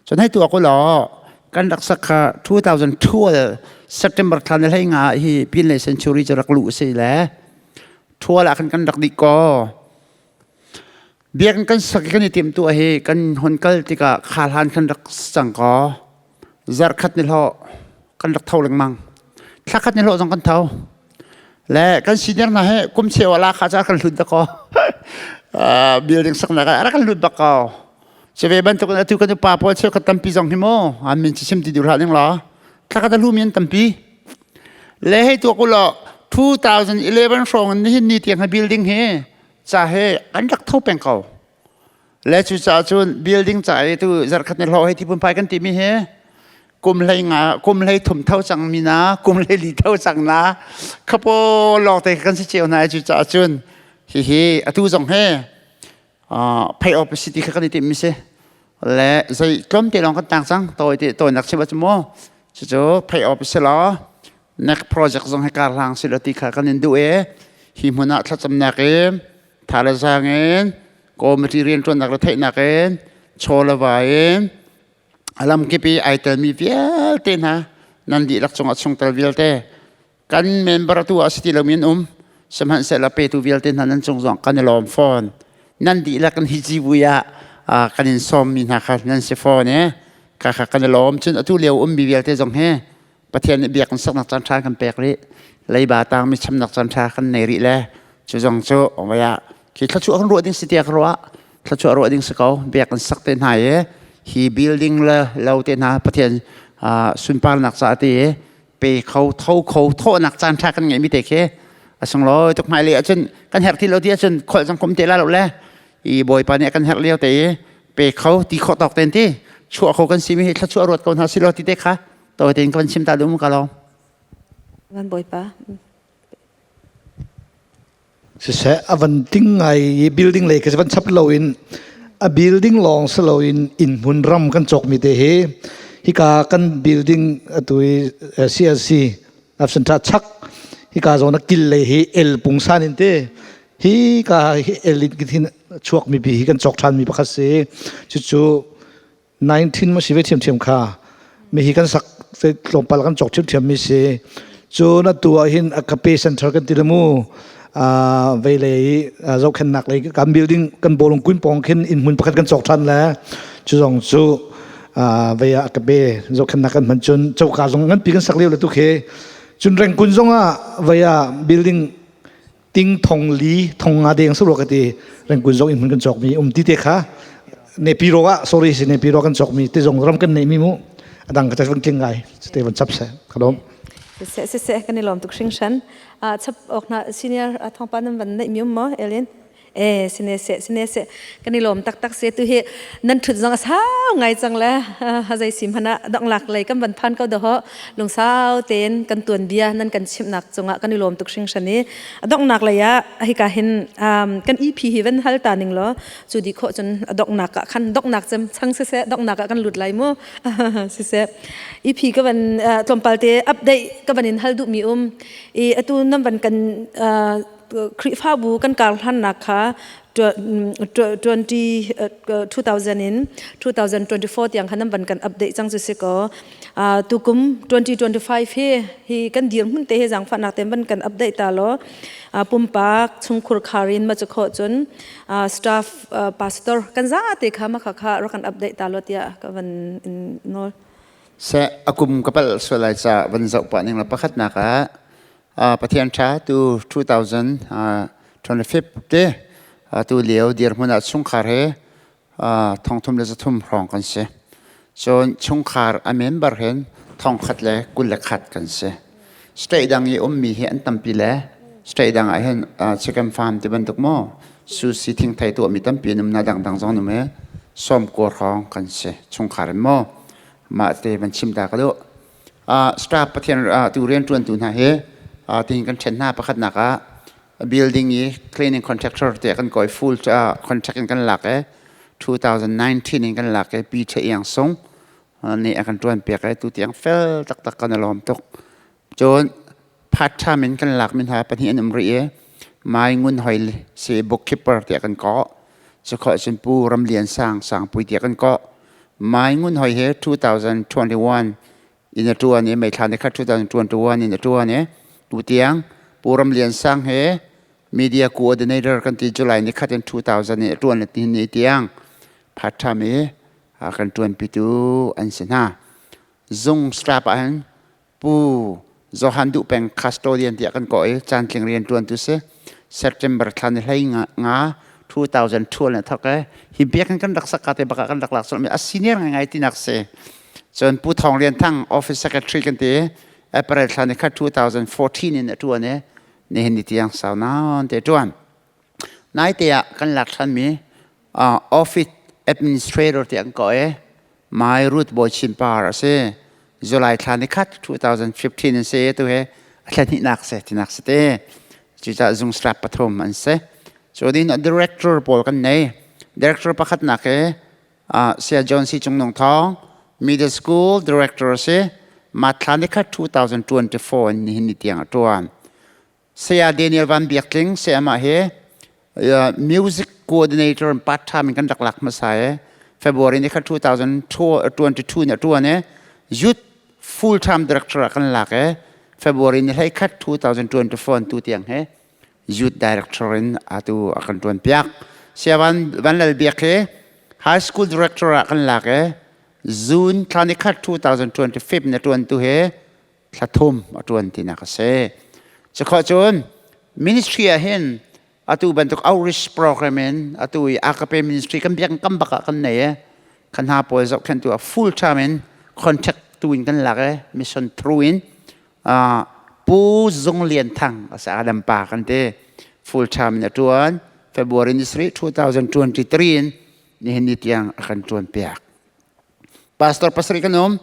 Cun hei tuak u law kan rak sak kha 2012 September thla ni hlei nga hi Pinlay Century cu rak luh si le thual ah khan kan rak dih ko. Biakinn kan sak i kan i timhtuah hi kan hun kal tikah kha hlan kan rak cang kaw zarhkhat ni hlawh kan rak tho lengmang. Thlakhat ni hlawh zong kan tho. Le kan senior hna he kum cheu ah la kha ca kan hlut dak kaw building saknak ah rak kan hlut bak ko. Cu ve bantuk in atu kan upa pawl cheukhat tampi zong hi mu an min chim ti duh hlah ning law thlakhat a hlumi an tampi. Le hei tuak u law 2011 hrawng in nihin ni tiang hi building hi ca he an rak tho peng ko. Le cu caah cun building ca i tu zarkhat ni hlawh hei ti phunphai kan timi hi kum hlei nga kum hlei thum tho cang mi na kum hlei li tho cang na khapo lawng te kan si cio hna cu caah cun hihi atu zong he pay off city kha kan i timh mi si le zei tlawm te lawng kan tang cang tawi te tawi nak chim ah cu mu cucu pay off si law Nek project zong hi kar hlang sila ti kha kan in duh i hi hmun ah thlacamnak in tha le zaang in committee rianṭuannak le theihnak in chaw le va in a lamkip i ai telmi vialte hna nan dihlak cungah chungtel vialte kan member tu ah si ti lomi an um sihmanhsehlaw petu vialte hna nan cung zong kan i lawm fawn nan dihlak in hi civui ah kan in sawmmi hna kha nan si fawn i kha kha kan i lawm cun atu lio ummi vialte zong hi Pathian nih biakinn saknak caan ṭha kan pek rih. Leiba tangmi chamnak caan ṭha kan nei rih le cu zong cu oi ah khi thluachuah kan ruah ding si tiah ka ruah. Thluachuah ruah ding si ko. Biakinn sak te hna i hi building le lo te hna Pathian sunparnak caah ti i pe kho tho kho thawhnak caan ṭha kan ngeihmi te khi a sunglawi tuk hmailei ahcun kan herh ti lo ti ahcun kholh zong kum te la lo le i Bawipa nih a kan herh lio te i pe kho ti khawh tawk ten ti chuah kho kan simi hi thluachuah ruat ko hna si lo ti te kha. Tawi tein ka van chim ta duh mu ka lo. Van Bawipa. Siseh a van ting ngai i building lei ka van chap loin a building lawng si loin inn hmun ram kan cawkmi te hi hika kan building atu i CLC Absenta chak hika zawn a kil lei hi el pungsan in te hi ka hi el in hin chuak mi bi hi kan cawk ṭhan mi pakhat si. Cucu 19 ma si ve thiamthiam kha mi hi kan sak tlawmpal kan cawk thiamthiam mi si. Cun atu ah hin Agape Center kan ti le mu vei lei zohkhennak lei kan building kan bawlung kuin pawng khin inn hmun pakhat kan cawk ṭhan le cu zong cu vei ah Agape zohkhennak kan hman. Cun coka zong nganpi kan sak lio le tu khi cun Rengkun zong ah vei ah building ting thong li thong nga deng suro ka ti Rengkun zong in hmun kan cawk mi um ti te kha nepi ro ah, sorry, si nepi ro kan cawk mi te zong ram kan nei mi mu adang ka van tling ngai te van chap se khalom. Se se se, kan i lom tuk hring shan a chap ok na senior a thong pa nan van nei mi um mo Elin e sine se sine se, kan i lom tak tak se. Tu hi nan thut zong a sau ngai cang le ha zai sim hana dong lak lei kan van phan ko do ho lungsau ten kan tuan bia nan kan chimnak cungah kan i lom tuk hring shan i adong nak lei ah hika hin kan EP hi van hal ta ning lo cu di kho cun adok nak ah khan dok nak cem chang se se dok nak ah kan lut lai mu si se. EP ka van tlawmpal te update ka van in hal du mi um i atu nan van kan Khrihfabu kan kar hlannak kha 20 2000 in 2024 tiang khan nan van kan update cang cu si ko. Tukum 2025 hi hi kan dir hmun te hi zangfahnak te van kan update ta lo, pumpak chungkhur kharin ma chu kho cun staff, pastor kan za te kha ma kha kha rak kan update ta lo tiah ka van nawl. Se akum kapal sualai ca van zoh pa ning la pakhat nak ah Pathian ṭha tu 2025 te tu lio dirhmun ah chungkhar he 3300 hrawng kan si. Cun chungkhar a member hen 1021 kan si. State dang i ummi hi an tampi le state dang ah hin chicken farm ti bantuk maw sushi thingthei tuahmi tampi an um na dangdang zong um he 90 hrawng kan si chungkhar in maw mah te van chim ta ka duh. Staff Pathian tu rianṭuantu hna hi tihin kan ṭhen hna. Pakhatnak ah building i cleaning contractor te kan kawi, full contract in kan lak i 2019 in kan lak i Pi Che Iang Sung nih a kan ṭuan piak i tu tiang fel taktak kan i lawm tuk. Cun part time in kan lak mi hna pahnih an um rih i Mai Ngun Hoi si bookkeeper tiah kan kawh. Cukhawh cun Pu Ram Lian Sang Sangpui tiah kan kawh. Mai Ngun Hoi he 2021 in a ṭuan i May thla ni khat 2021 in a ṭuan i tutiang Pu Ram Lian Sang he media coordinator kan ti, July ni khat in 2000 in a ṭuan ni ni tiang part time i kan ṭuanpitu an si hna. Zung staff ah hin Pu Johan Duh Peng custodian tiah kan kawh i caantling rian ṭuantu si. September thla ni hlei nga 2012 na thok i hi biakinn kan rak sak ka te bak ah kan rak lak mi a senior ngai tinak si. Cun Pu Thawng Lian Thang office secretary kan ti, April thla ni khat 2014 in a ṭuan i nihin ni tiang sau nawn te ṭuan. Nai te ah kan lak ṭhan mi office administrator tiah an kawh i Mai Ruth Bawi Chin Par a si. July thla ni khat 2015 an si tu he a thla hnihnak si tinak si te. Cucaah zung staff pathum an si. Cu din director pawl kan nei. Director pakhat nak he Saya John C. Cung Nung Thawng Middle School Director si. Ma thla ni khat 2024 in nihin ni tiang a tuan. Saya Daniel Van Biak Tling saya mah hi music coordinator part time in kan rak lak hmasa i February ni kha 2022 ni a tuan i youth full time director ah kan lak i February ni hlei khat 2024 tu tiang he youth director in atu a kan tuan piak. Saya Van Van Lal Biak hi high school director ah kan lak i June thla ni khat 2025 ni tuan tu he thla thum a ṭuan tinak a si. Cukhawh cun ministry ah hin atu bantuk outreach program in atu i Agape ministry kan biak kam bak ah kan nei i kan hna pawl zohkhenhtu ah full time in contract tu in kan lak i mission through in Pu Zung Lian Thang a si, Adam pa kan ti, full time in a ṭuan February ni 3 2023 in nihin ni tiang a kan ṭuan piak. Pastor pasarih kan um.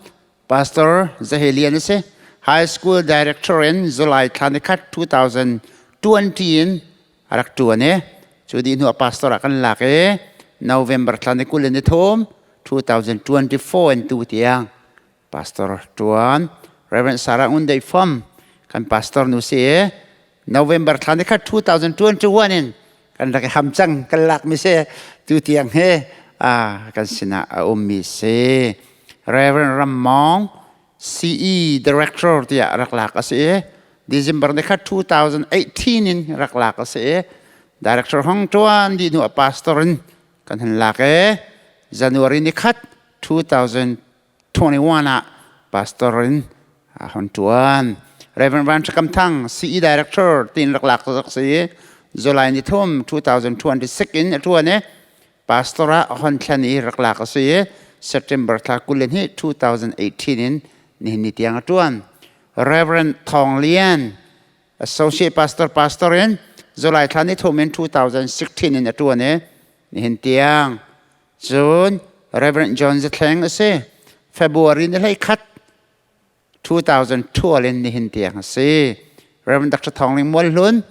Pastor Zahelian a si. High School Director in July thla ni khat 2020 in a rak ṭuan i cu dih hnu ah pastor ah kan lak i November thla ni 23 2024 in tu tiang pastor ṭuan. Reverend Sarah Ngun Dei Fom kan pastor nu si i November thla ni khat 2021 in kan rak i ham cang kan lak mi si tu tiang he kan sinah a ummi si. Reverend Ram Mawng CE Director tiah rak lak a si i December ni khat 2018 in rak lak a si i Director hong ṭuan dih hnu ah pastor in kan hun lak i January ni khat 2021 ah pastor in a hon ṭuan. Reverend Van Kam Thang CE Director tiin rak lak rak si i July ni thum 2026 in a ṭuan i pastor ah hon thlen i rak lak a si i September thla 22 2018 in nihin ni tiang a ṭuan. Reverend Thawng Lian Associate Pastor Pastor in July thla ni thum in 2016 in a ṭuan i nihin tiang Cun Reverend John Zathleng a si. February ni 11 2012 in nihin tiang a si. Reverend Dr. Thawng Ling Mual Hlun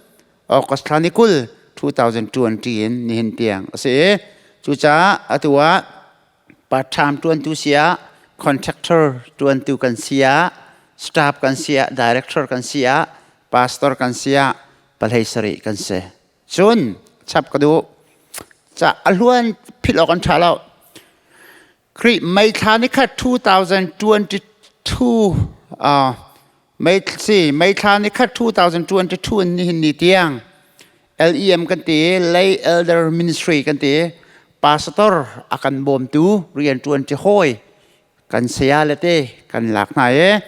August thla ni 20 2020 in nihin tiang a si. Cucaah atu ah part-time ṭuantu si ah, contractor ṭuantu kan si ah, staff kan si ah, director kan si ah, pastor kan si ah, palhei sarih kan si. Cun chap ka duh. Ca a hluan philh awk an ṭha lo. Khrih May thla ni khat 2022 May si May thla ni khat 2022 in nihin ni tiang LEM kan ti Lay Elder Ministry kan ti pastor a kan bawmtu rian ṭuan ṭi hawi kan saya le te kan lak hna i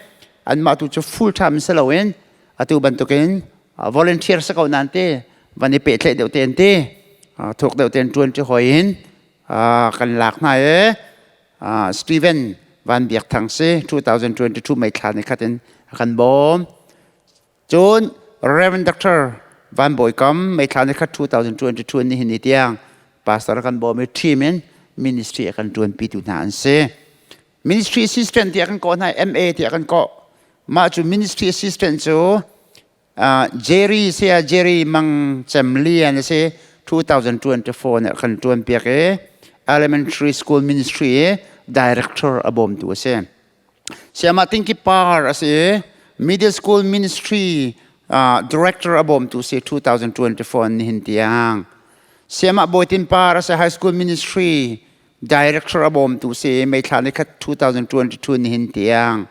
anmah tu cu full time si loin atu bantukin volunteer si ko nan ti van i pehtlaih deuh te an ti thuk deuh tein ṭuan ṭi hoi in kan lak hna i Steven Van Biak Thang si 2022 May thla ni khat in a kan bawm. Cun Reverend Dr. Van Bawi Kam May thla ni khat 2022 ni hin ni tiang pastor kan bawm i team in ministry a kan ṭuanpitu hna an si. Ministry assistant tiah kan kawh hna MA tiah kan kawh. Mah cu ministry assistant cu Jerry saya Jerry Mang Cem Lian a si 2024 nih kan ṭuan piak i elementary school ministry director a bawmtu a si. Sayamah Tingki Par a si. Middle School Ministry Director a bawmtu si 2024 nihin tiang. Sayamah Bawitin Par a si High School Ministry Director a bawmtu si May thla ni khat 2022 nihin tiang.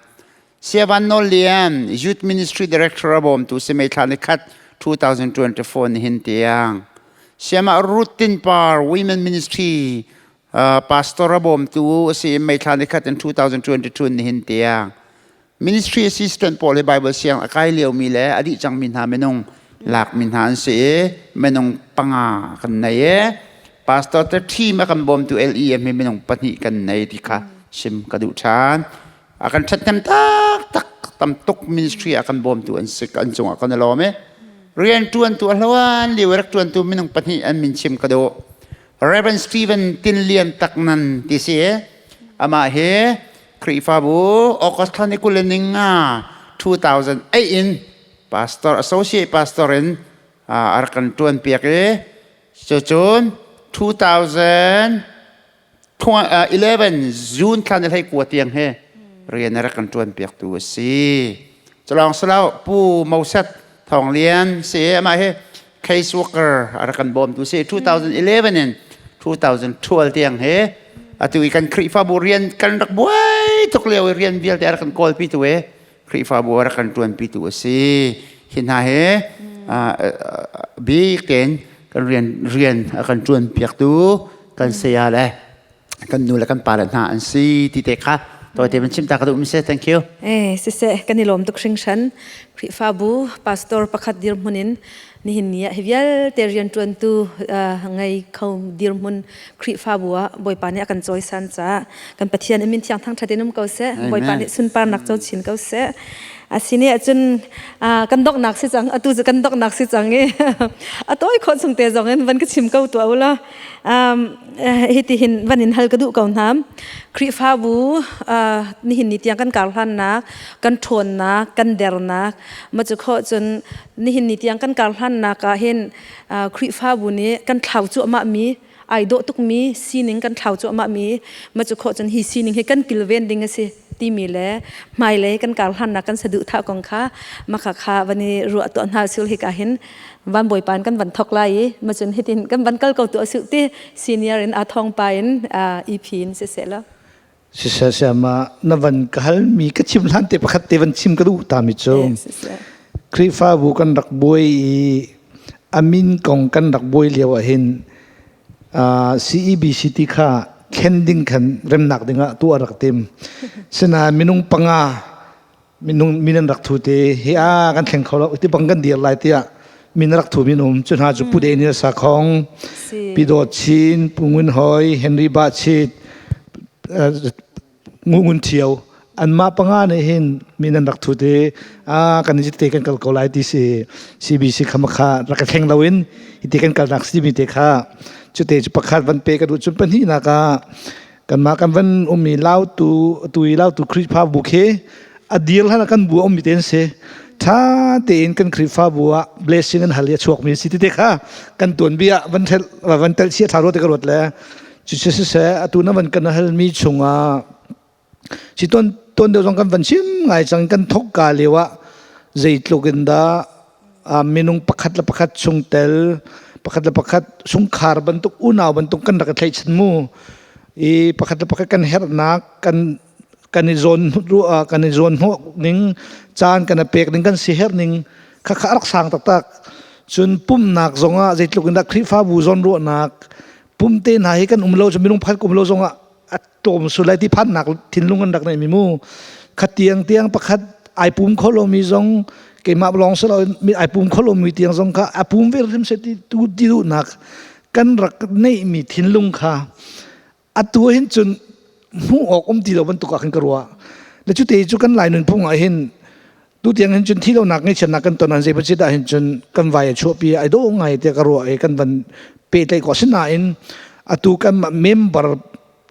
Siavan Nawl Lian Youth Ministry Director a bawmtu si May thla ni khat 2024 nihin tiang. Sayamah Ruth Tin Par Women Ministry Pastor a bawmtu a si i May thla ni khat in 2022 nihin tiang ministry assistant pawl hi Bible siang a kai liomi le a dih cangmi hna minung lakmi hna an si i minung panga kan nei i pastor te team a kan bawmtu LEM hi minung pahnih kan nei ti kha chim ka duh ṭhan. A kan ṭhathnem taktak tam tuk ministry a kan bawmtu an si an cungah kan i lawm i rian ṭuantu a hloan lio i rak ṭuantu minung pahnih an min chim ka duh. Reverend Stephen Tin Lian Tak Nan ti si amah hi Khrihfabu August thla ni 25 2008 in pastor associate pastor in a rak kan tuan piak i cucun 2011 June thla ni 19 tiang hi rian a rak kan tuan piak tu a si. Culawng silo Pu Moses Thawng Lian si amah hi case worker a rak kan bawmtu si 2011 in 2012 tiang hi atu i kan Khrihfabu rian kan rak buai tuk lio i rian vialte a rak kan kawlpi tu i Khrihfabu a rak kan ṭuanpi tu a si. Hi hna hi bik tein kan rian rian a kan ṭuan piaktu kan saya le kan nu le kan pa le hna an si ti te kha tawite van chim ta ka duh mi si thank you Eh siseh kan i lawm tuk hringhran Khrihfabu pastor pakhat dirhmun in nihin ni ah hi vialte rianṭuantu ngei kho dirhmun Khrihfabu ah Bawipa nih a kan cawisan caah kan Pathian a min thiang thangṭhat in um ko seh Bawipa nih sunparnak co chin ko seh. Asine ahcun kan donghnak si cang atu cu kan donghnak si cang i a tawi khawh chung te zong in van ka chim ko tuah u law hiti hin van in hal ka duh ko hna. Khrihfabu nihin ni tiang kan karhlannak, kan ṭhawnnak, kan dernak ma cu khawh cun nihin ni tiang kan karhlannak ah hin Khrihfabu nih kan thlau cuahmah mi ai dawh tukmi sining kan thlau cuahmah mi ma cu khawh cun hi sining hi kan kilven ding a si timi le hmailei kan karhlannak kan saduhthah kong kha makha kha van i ruah tuah hna sul hika hin van bawipa in kan van thok lai i macun hitin kan van kal ko tu asu ti senior in a thong pa in EP in siseh lo. Siseh siama na van ka hal mi ka chim hlan te pakhat te van chim ka duh ta mi cu Khrihfabu kan rak buai i amin kong kan rak buai lio ah hin CEBC ti kha thlen ding khan remnak dingah tu a rak tim. Sinain minung panga minung min an rak thu te hi a kan thleng kho lo ti bang kan dir lai tiah min rak thu min um cu hna cu Pu Daniel Sakhong, Pi Dawt Chin, Pu Ngun Hoi, Henry Ba Chit, Ngun Thio anmah panga nih hin min an rak thut i a kan i te kan kal ko lai ti si CBC khama kha rak ka thleng loin hi kan kalnak si mi te kha cute cu pakhat van pe ka duh cun pahnihnak ah kanmah kan van ummi lautu tu i lautu Khrihfabu khi a dir hlan ah kan bu a ummi te an si tha tein kan Khrihfabu ah blessing an hal i a chuakmi si ti te kha kan tuanbia van tel van tel chia tha ruat te ka ruat le Cucu siseh atu na van kan halmi chungah si tuan tuan deuh zong kan van chim ngai cang kan thok ka lio ah zeitluk in dah minung pakhat le pakhat chungtel pakhat le pakhat sungkhar bantuk unau bantuk kan rak i thlaichan mu i pakhat le pakhat kan herhnak kan kan i zawn kan i zawn hnawh ning caan kan i pek ning kan si herh ning kha kha rak sang taktak cun pumnak zongah zeitluk in dah Khrihfabu zawn ruahnak pumte hna hi kan um lo cu minung pakhat um lo zongah a tlawm sul lai ti phannak thinlung kan rak nei mi mu khatiang tiang pakhat ai pum kho lomi zong keimah lawng si lo mi ai pum kho lomi tiang zong kha a pum ve hrim se ti tu ti duhnak kan rak neih mi thinlung kha atu hin cun hmuh awk um ti lo bantuk ah khan ka ruah le cu te cu kan lai nunphung ah hin tu tiang hin cun thi lonak ngaihchiatnak kan ton an zei pacit ah hin cun kan vai a chuahpi ai dawh ngai tiah ka ruah i kan van pehtlaih ko asinain atu kan member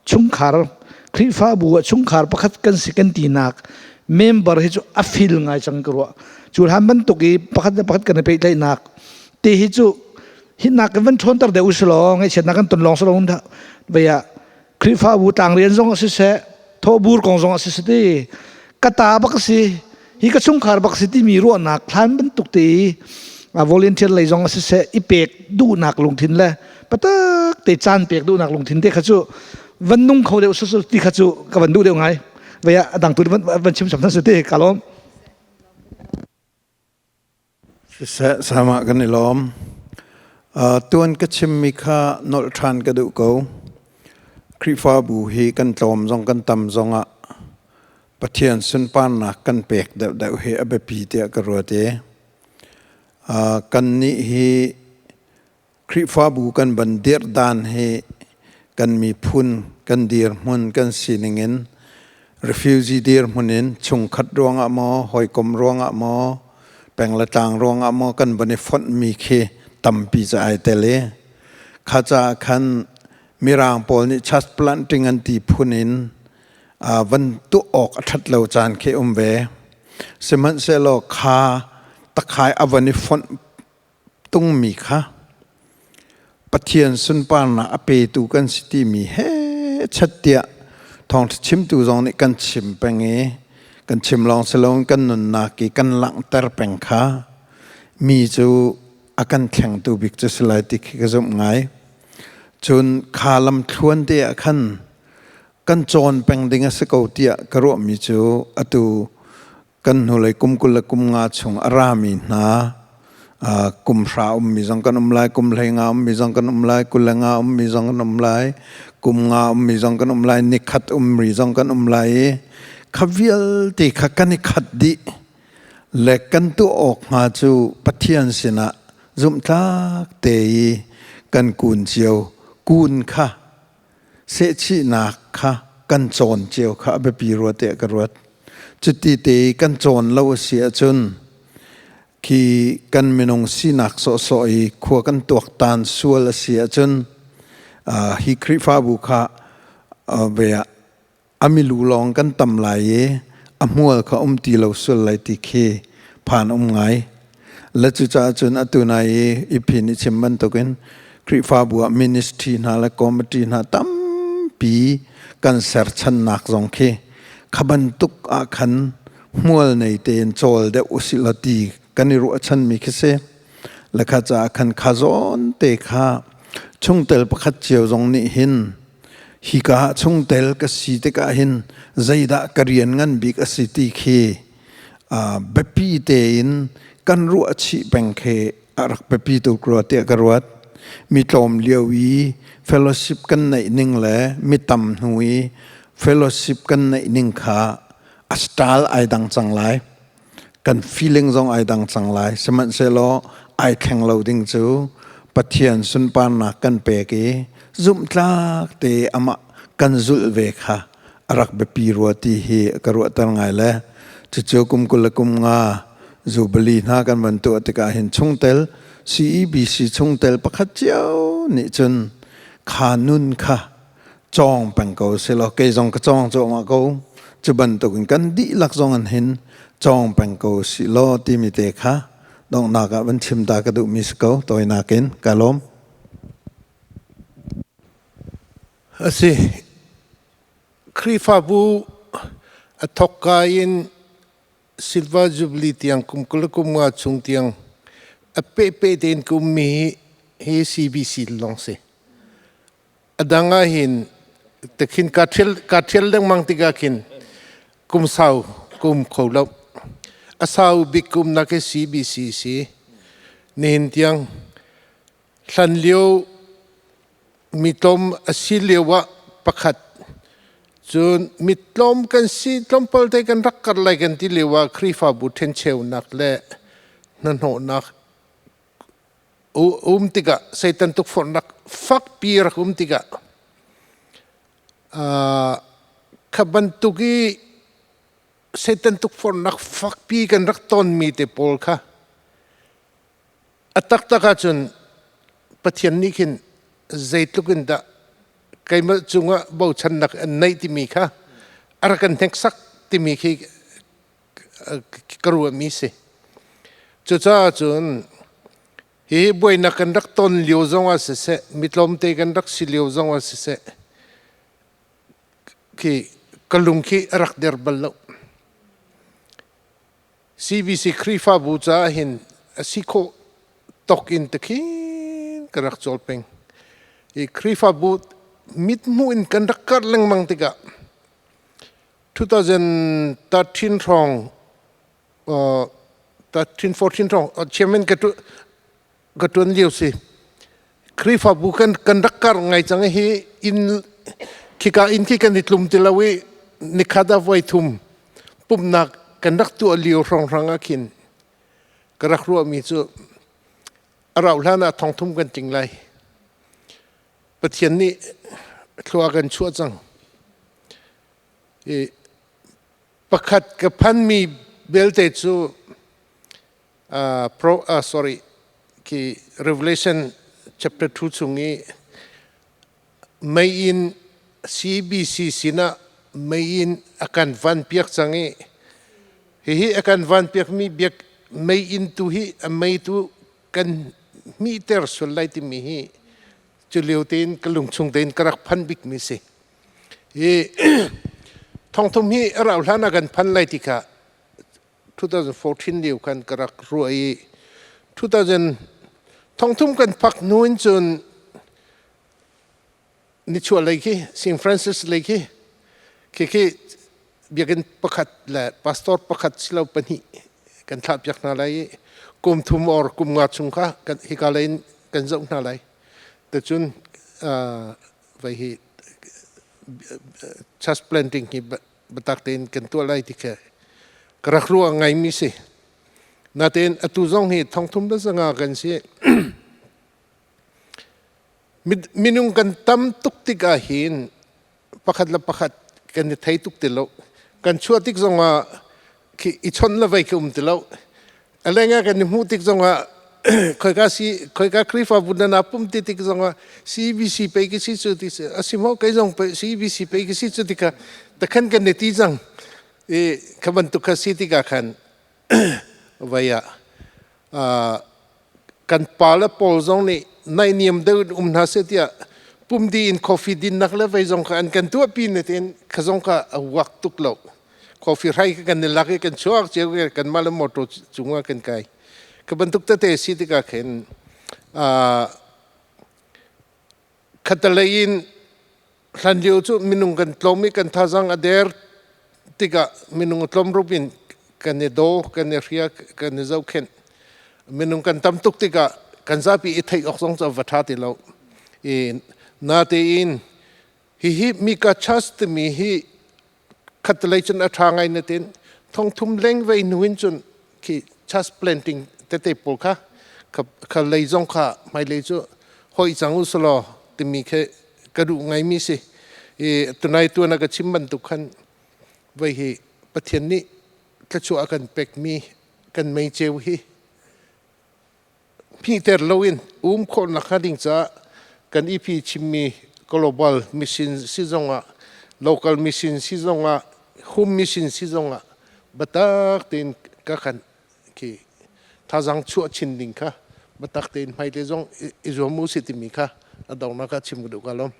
chungkhar Khrihfabu ah chungkhar pakhat kan si kan tinak member hi cu a fil ngai cang ka ruah cu hlan bantuk i pakhat le pakhat kan i pehtlaihnak te hi cu hinak kan van ṭhawnter deuh usulaw ngaihchiatnak kan ton lawng silo vei ah Khrihfabu tlangrian zong a siseh thawhbur kong zong a si ti ka ta bak si hi ka chungkhar bak si timi ruahnak thlan bantuk te i volunteer lei zong a siseh i pek duhnak lungthin le patak te caan pek duhnak lungthin te kha cu van nung kho deuh su ti kha cu ka van duh deuh ngai vei ah adang tu van chim sam su ti ka lawm. Siseh, sama kan i lawm. Tuan ka chimmi kha nolh ṭhan ka duh ko. Khrihfabu hi kan tlawm zong kan tam zongah Pathian sunparnak kan pek deuhdeuh hi a biapi tiah ka ruat i kannih hi Khrihfabu kan van dirh dan hi kan miphun kan dirhmun kan sining in refugee dirhmun in chungkhat ruangah maw hawikom ruangah maw peng le tlang ruangah maw kan van i fonhmi khi tampi ca ai tel i kha caah khan mirang pawl nih church planting an ti phun in van tuah awk a ṭhat lo caan khi um ve. Sihmanhsehlaw kha takhai a van i fonh tungmi kha Pathian sunparnak a petu kan si timi he chat tiah thawngṭha chimtu zong nih kan chim peng i kan chim lawng si loin kan nunnak i kan langhter peng kha mi cu a kan thlengtu bik cu si lai ti khi ka zumh ngai. Cun kha lamthluan te ah khan kan cawn peng ding a si ko tiah ka ruahmi cu atu Kan hnulei kum 20 le kum nga chung a rami hna kum hra ummi zong kan um lai, kum 15 ummi zong kan um lai, 25 ummi zong kan um lai, kum nga ummi zong kan um lai, nikhat ummi zong kan um lai i kha vialte kha kan i khat dih le kan tuah awk hnga cu Pathian sinah zumhtlak te i kan kun cio kun kha sehchihnak kha kan cawn cio kha a biapi rua tiah ka ruat. Cuti te kan cawn lo a si ahcun khi kan minung sinak sawhsawh i khua kan tuaktan sual a si ahcun hi Khrihfabu kha ve ah a milu lawng kan tam lai i a hmual kha um ti lo sual lai ti khi phan um ngai. Le cucaah cun atu nai i iphin i chim bantukin Khrihfabu ah ministry hna le committee hna tampi kan serchannak zong khi kha bantuk ah khan hmual nei tein cawl deuh usih law ti kan i ruahchanmi khi si. Le kha caah khan kha zawn te kha chungtel pakhat cio zong nih hin hika ah chungtel ka si tikah hin zeidah ka rian ngan bik a si ti khi biapi tein kan ruah chih peng khi a rak biapi tuk rua tiah ka ruat. Mi tlawm lio i fellowship kan neih ning le mi tam hnu i fellowship kan neih ning kha a style ai dang cang lai. Kan feeling zong ai dang cang lai. Sihmanhsehlaw ai thleng lo ding cu Pathian sunparnak kan pek i zumhtlak te amah kan zulh ve kha a rak biapi rua ti hi ka ruahter ngai le cucu kum 20 le kum nga Jubilee hna kan van tuah tikah hin chungtel CEBC chungtel pakhat cio nih cun kha nun kha cawng peng ko selaw kei zong ka cawng cuahmah ko cu bantukin kan dihlak zong an hin cawng peng ko si law timi te kha donghnak ah van chim ta ka duhmi si ko tawinak in ka lawm. A si. Khrihfabu a thawkka in Silver Jubilee tiang kum 20 le kum nga chung tiang a pehpeh tein ka ummi hi CBC lawng si. A dang ah hin tikhin kaa ṭhial lengmang tikah khin kum sau ka um kho lo. A sau bik ka umnak hi CBC si. Nihin tiang hlan lio mitlawm a si lio ah pakhat cun mitlawm kan si tlawmpal te kan rak kar lai kan ti lio ah Khrihfabu ṭhencheunak le hnahnawhnak um tikah Satan tukforhnak fakpi rak um tikah kha bantuk i Satan tukforhnak fakpi kan rak tonmi te pawl kha a taktak ahcun Pathian nih khin zeitluk in dah keimah cungah bochannak an neih timi kha a rak kan hneksak timi khi ka ruahmi si. Cucaah cun hi buainak kan rak ton lio zong ah siseh, mi tlawmte kan rak si lio zong ah siseh, khi ka lung khi a rak der bal lo. CBC Khrihfabu caah hin a si khawh tok in takhin ka rak cawl peng. Hi Khrihfabu mithmuh in kan rak karh lengmang tikah 2013 hrawng 13 14 hrawng chairman ka tu ka tuan lio si Khrihfabu kan kan rak kar ngai cang hi inn khika inn khi kan i tlum ti lo i nikhat ah voi thum pumhnak kan rak tuah lio hrawng hrang ah khin ka rak ruahmi cu a rauh hlan ah thong thum kan ting lai Pathian nih thlua kan chuah cang. I pakhat ka phanmi belte cu pro, sorry ki Revelation chapter 2 chung i mei in CBC sinah mei in a kan van piak cang i hihi a kan van piakmi biak mei in tu hi a mei tu kan hmihter sual lai timi hi cu lio tein ka lungchung tein ka rak phan bikmi si. Hi thongthum hi a rau hlan ah kan phan lai ti kha 2014 lio khan ka rak ruah i 2000 thongthum kan phak hnu in cun nichuah lei khi St. Francis lei khi khi biakinn pakhat le pastor pakhat silo pahnih kan thlah piak hna lai i kum thum or kum nga chung kha kan hika lei in kan zoh hna lai tacun vai hi church planting hi batak tein kan tuah lai ti kha ka rak ruah ngaimi si natein atu zong hi thongthum le zanga kan si Minung kan tam tuk tikah hin pakhat le pakhat kan i thei tuk ti lo. Kan chuah tik zongah Khi i chon le vei khi um ti lo. A leng ah kan i hmuh tik zongah khoika si khoika Khrihfabu na na pum ti tik zongah CBC pei ki si cu ti si a si maw kei zong pei CBC pei ki si cu ti kha takhan kan i ti cang. I kha bantuk kha si tikah khan vai ah kan pa le pawl zong nih naihniam deuh in um hna seh tiah pumdi in coffee dinnak le vei zong kha an kan tuahpi na tiin kha zong kha a uak tuk lo. Coffee hrai kha kan i lak i kan chuak cio kan mah le motor cungah kan kai. Ka bantuk tete si tikah khin khatalei in hlan lio cu minung kan tlawm i kan thazang a der tikah minung tlawm rup in kan i daw, kan i hria, kan i zohkhenh. Minung kan tam tuk tikah kan zapi i theih awk zong cu a va ṭha ti lo. I natein hihi Mika Church timi hi khatlei cun a ṭha ngai natin thongthum leng vei hnu in cun khi church planting tete pawl kha kha lei zong kha hmailei cu hoi cang u selaw timi khi ka duh ngaimi si. I tunai tuan a ka chim bantuk khan vei hi Pathian nih thluachuah a kan pekmi kan meiceu hi phihter loin um khawhnak hnga ding caah kan i chimmi global mission si zongah local mission si zongah home mission si zongah biatak tein ka kan khi thazang chuah chin ding kha biatak tein hmailei zong i zuam u si timi kha a donghnak ah chim ka duh ka lawm.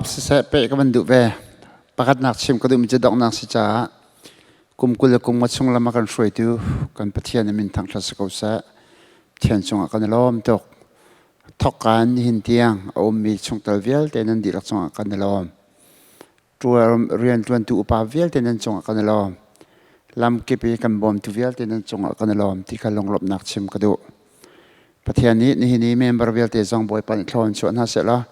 Siseh peh ka van duh ve. Pakhatnak chim ka duhmi cu donghnak si caah kum 20 le kum nga chung lam a kan hruaitu kan Pathian in min thangṭhat si ko seh. Pathian cungah kan i lawm tuk. Thawkka in nihin tiang a ummi chungtel vialte nan dihlak cungah kan i lawm. Rianṭuantu upa vialte nan cungah kan i lawm. Lamkip i kan bawmtu vialte nan cungah kan i lawm ti kha lunglawmhnak chim ka duh. Pathian nih nihin i member vialte zong Bawipa nih thlawn chuah hna seh law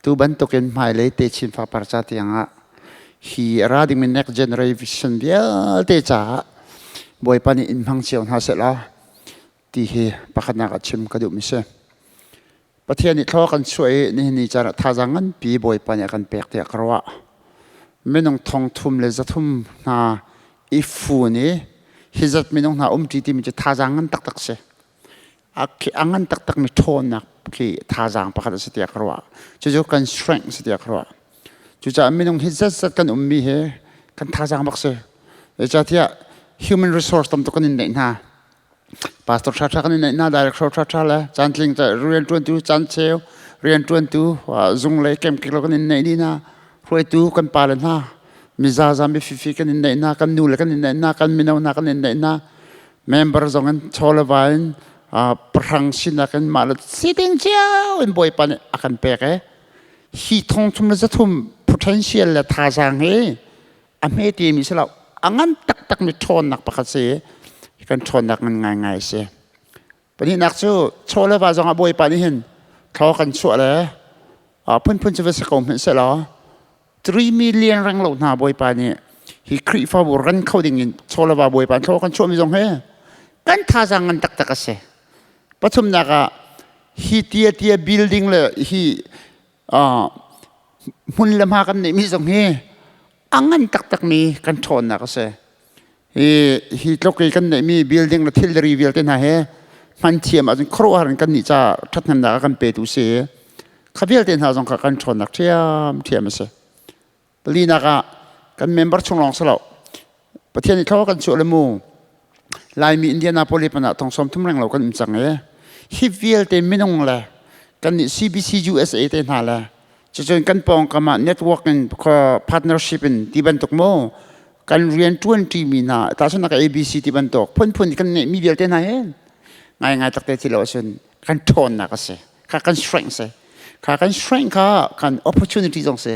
tu bantukin hmailei techin fapar ca tiangah hi a ra dingmi next generation vialte caah Bawipa nih in hmang cio hna seh law ti hi pakhatnak ah chim ka duhmi si. Pathian nih thlaw kan chuah i nihin ni caan ah thazaang nganpi Bawipa nih a kan pek tiah ka ruah. Minung 3,300 hna i fun i hi zat minung hna umṭi timi cu thazaang ngan taktak si. A ngan taktakmi ṭhawnnak khi thazaang pakhat a si tiah ka ruah. Cucu kan strength si tiah ka ruah. Cucaah minung hi zatzat kan ummi hi kan thazaang bak si. Zeicahtiah human resource tam tuk kan in neih hna. Pastor ṭhaṭha kan i neih hna, director ṭhaṭha le caantling rianṭuantu caan cheu rianṭuantu zung lei kemkik lo kan in neih dih hna. Hruaitu kan pale hna, mizaza mififi kan in neih hna, kan nu le kan in neih hna, kan mino hna kan in neih hna. Member zong in chaw le va in pahrang sinak in mah le siting cio in Bawipa nih a kan pek e. Hi 3300 potential le thazaang hi a hmete mi si lo a ngan taktak mi ṭhawnnak pakhat si kan ṭhawnnak ngan ngaingai si. Pahnihnak cu chaw le va zong ah Bawipa nih hin thlaw kan chuah le phunphun cu va si ko hmanh sehlaw 3 million reng lo hna Bawipa nih hi Khrihfabu ran kho ding in chaw le va Bawipa thlaw kan chuahmi zong hi kan thazaang ngan taktak a si. Pathumnak ah hi tia tia building le hi hmun le hma kan neihmi zong hi a ngan taktakmi kan ṭhawnnak a si. Hi, hi tluk i kan neihmi building le thilri vialte hna he hman thiam ahcun khuaruahhar in kannih ca ṭhathnemnak a kan petu si. Kha vialte hna zong kha kan ṭhawnnak ṭhiamṭhiam a si. Palinak ah kan member chung lawng si lo. Pathian nih thlaw kan chuah le mu. Laimi Indianapolis pan ah 30,000 reng lo kan um cang i hi vialte minung le kan nih CBC USA te hna le cucun kan pawngkam ah network in partnership in ti bantuk mu kan rian ṭuan ṭimi hna tahchunhnak ABC ti bantuk phunphun kan neihmi vialte hna hin ngaingai takte ti lo ahcun kan ṭhawnnak a si kha kan strength si kha kan strength kha kan opportunity zong si.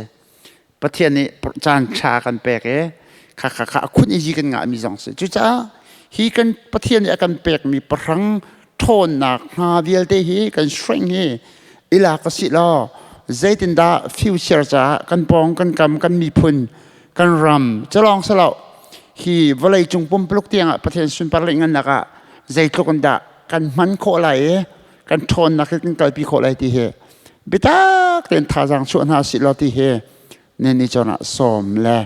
Pathian nih caan ṭha kan pek i kha kha kha a khun i kan ngahmi zong si. Cucaah hi kan Pathian nih a kan pekmi pahrang ṭhawnnak hna vialte hi kan strength hi i lak a si law zeitindah future caah kan pawng kan kam kan miphun kan ram culawng si lo hi vawlei cung pumpuluk tiangah Pathian sunpar le ngannak ah zeitluk in dah kan hman khawh lai i kan ṭhawnnak hi kan kalpi khawh lai ti hi biatak tein thazaang chuah hna sih law ti hi ni ni cun ah sawm le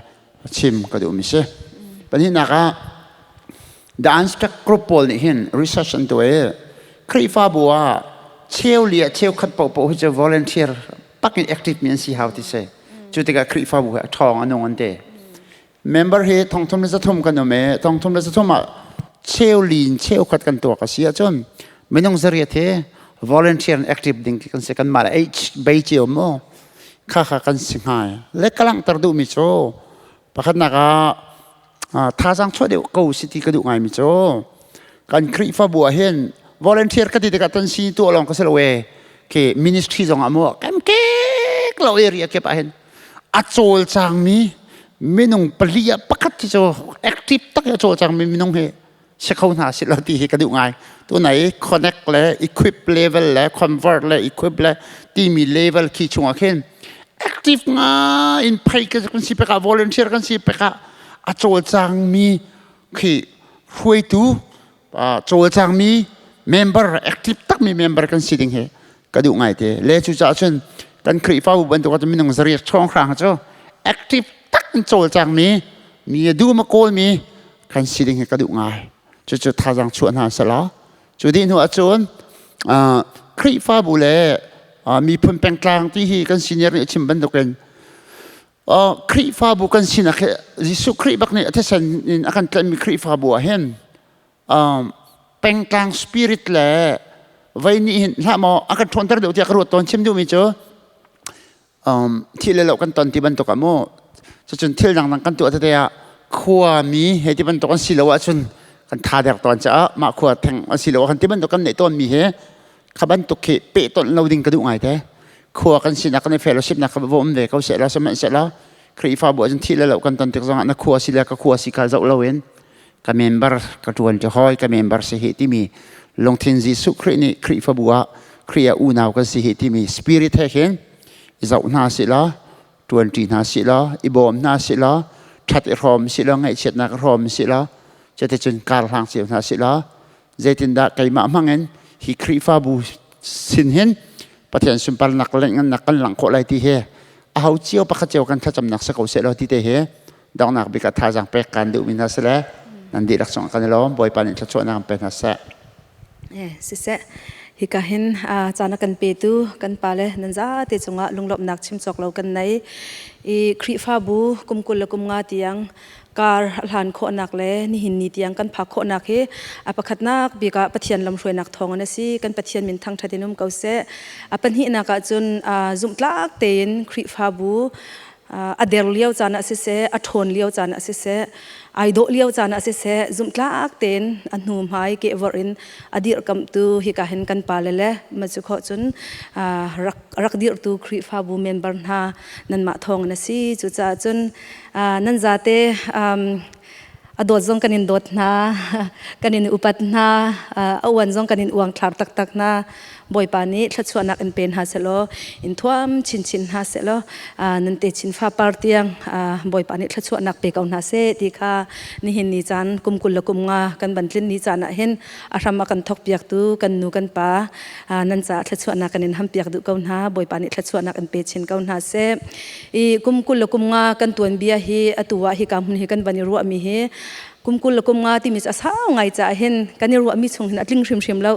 chim ka duhmi si. Pahnihnak ah The Unstuck Group pawl nih hin research an tuah i Khrihfabu ah cheu li ah cheu khat paohpaoh hi cu volunteer tak in active mi an si hau ti si. Cu tikah Khrihfabu hi a ṭhawng a nung an ti. Member hi thongthum le zathum kan um i thongthum le zathum ah cheu li in cheu khat kan tuak a si ahcun minung zariat hi volunteer and active ding kan si kanmah le H bei cio mu kha kha kan si hnga le ka langhter duhmi cu pakhatnak ah thazaang chuah deuh ko si ti ka duh ngaimi cu kan Khrihfabu ah hin volunteer ka ti tikah tan si tuah lawng ka si lo e ke ministry zong ah mu kem kek lo area kip ah hin a cawlcangmi minung pali ah pakhat hi cu active tak i a cawlcangmi minung hi si kho hna sih lo ti hi ka duh ngai. Tunai connect le equip level le convert le equip le timi level khi chungah khin active nga in phei ka kan si pekah volunteer kan si pekah a cawlcangmi khi hruaitu cawlcangmi member active takmi member kan si ding hi ka duh ngai te le cu caah cun kan Khrihfabu bantuk ah minung zariat chawng hrang cu active tak in cawlcangmi mi a duh ma kawlmi kan si ding hi ka duh ngai. Cucu thazaang chuah hna selaw cu dih hnu ahcun Khrihfabu le miphun pengtlang ti hi kan senior nih a chim bantukin Khrihfabu kan sinak hi Jesuh Khrih bak nih a thisen in a kan tlaihmi Khrihfabu ah hin pengtlang spirit le vei nih hin hlah maw a kan ṭhawnter deuh tiah ka ruat tawn chim duhmi cu Thih le loh kan ton ti bantuk ah mu cucun thil dangdang kan tuah tete ah khuami he ti bantuk an si lo ahcun kan tha dek tawn caah mah khua theng an si lo ah kan ti bantuk kan neih tawn mi he kha bantuk khi pehtonh lo ding ka duh ngai te. Khua kan sinak kan i fellowship nak kha va um ve ko seh law sihmanhsehlaw Khrihfabu ahcun thih le loh kan ton tik zongah na khua si le ka khua si kha zoh loin ka member ka ṭuan ti hoi ka member si hi timi lungthin Jesuh Khrih nih Khrihfabu ah Khrih ah unau kan si hi timi spirit he khin i zoh hna sih law ṭuanṭi hna sih law i bawm hna sih law ṭhat i hrawm sih law ngaihchiatnak i hrawm sih law cuticun kar hlang cio hna sih law zeitindah keimah hmangin hi Khrihfabu sin hin Pathian sunparnak le ngannak kan langh khawh lai ti hi aho cio pakhat cio kan thlacamnak si ko seh law ti te hi donghnak bik ah thazaang pek kan duhmi hna si le nan dihlak cungah kan i lawm. Bawipa nih thluachuahnak an pe hna seh. Siseh, hika hin caan a kan petu kan pale nan zate cungah lunglawmhnak chim cawk lo kan nei. I Khrihfabu kum 20 le kum nga tiang kar a hlan khawhnak le nihin ni tiang kan phak khawhnak hi a pakhatnak bik ah Pathian lamhruainak thawng in a si. Kan Pathian min thangṭhat in um ko seh. A pahnihnak ah cun zumhtlak tein Khrihfabu a der lio caan ah siseh, a ṭhawn lio caan ah siseh, ai dawh lio caan ah siseh, zumhtlak tein a hnu hmai kehvorh in a dirhkamhtu hika hin kan pale le macu khawh cun rak rak dirhtu Khrihfabu member hna nanmah thawng in a si. Cucaah cun nan zate a dawt zong kan in dawt hna, kan in upat hna, a uan zong kan in uangthlar taktak hna. Bawipa nih thluachuahnak in pe hna sehlaw in thuam chinchin hna sehlaw nan te chin fa par tiang Bawipa nih thluachuahnak pe ko hna seh ti kha nihin ni caan kum 20 le kum nga kan van tlin ni caan ah hin a hram a kan thok piaktu kan nu kan pa nan caah thluachuahnak kan in ham piak duh ko hna. Bawipa nih thluachuahnak in pe chin ko hna seh. I kum 20 le kum nga kan tuan bia hi atu ah hi ka hmun hi kan van i ruahmi hi kum 20 le kum nga timi cu a sau ngai caah hin kan i ruahmi chung hin a tling hrimhrim lo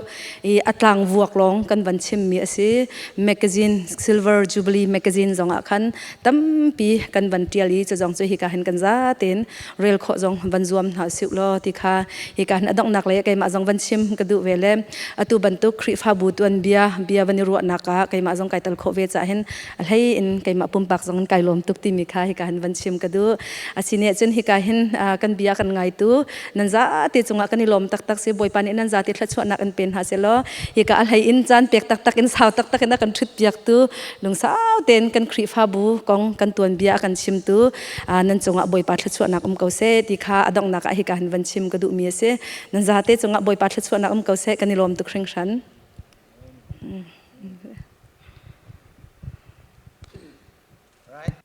i a tlang vuak lawng kan van chimmi a si. Magazine, Silver Jubilee magazine zongah khan tampi kan van tial i cu zong cu hika hin kan za tein rel khawh zong van zuam hna siu law ti kha hika hin a donghnak lei keimah zong van chim ka duh ve le atu bantuk Khrihfabu tuan bia bia van i ruahnak ah keimah zong kai tel khawh ve caah hin a hlei in keimah pumpak zong in kai lawm tuk timi kha hika hin van chim ka duh. Asine cun hika hin kan bia kan ngaitu nan zate cungah kan i lawm taktak si. Bawipa nih nan zate thluachuahnak in pen hna selaw hika a hlei in caan pek taktak in sau taktak in a kan ṭhut piaktu lungsau tein kan Khrihfabu kong kan tuanbia a kan chimtu nan cungah Bawipa thluachuahnak um ko seh ti kha a donghnak ah hika hin van chim ka duhmi a si. Nan zate cungah Bawipa thluachuahnak um ko seh. Kan i lawm tuk hringhran. Right.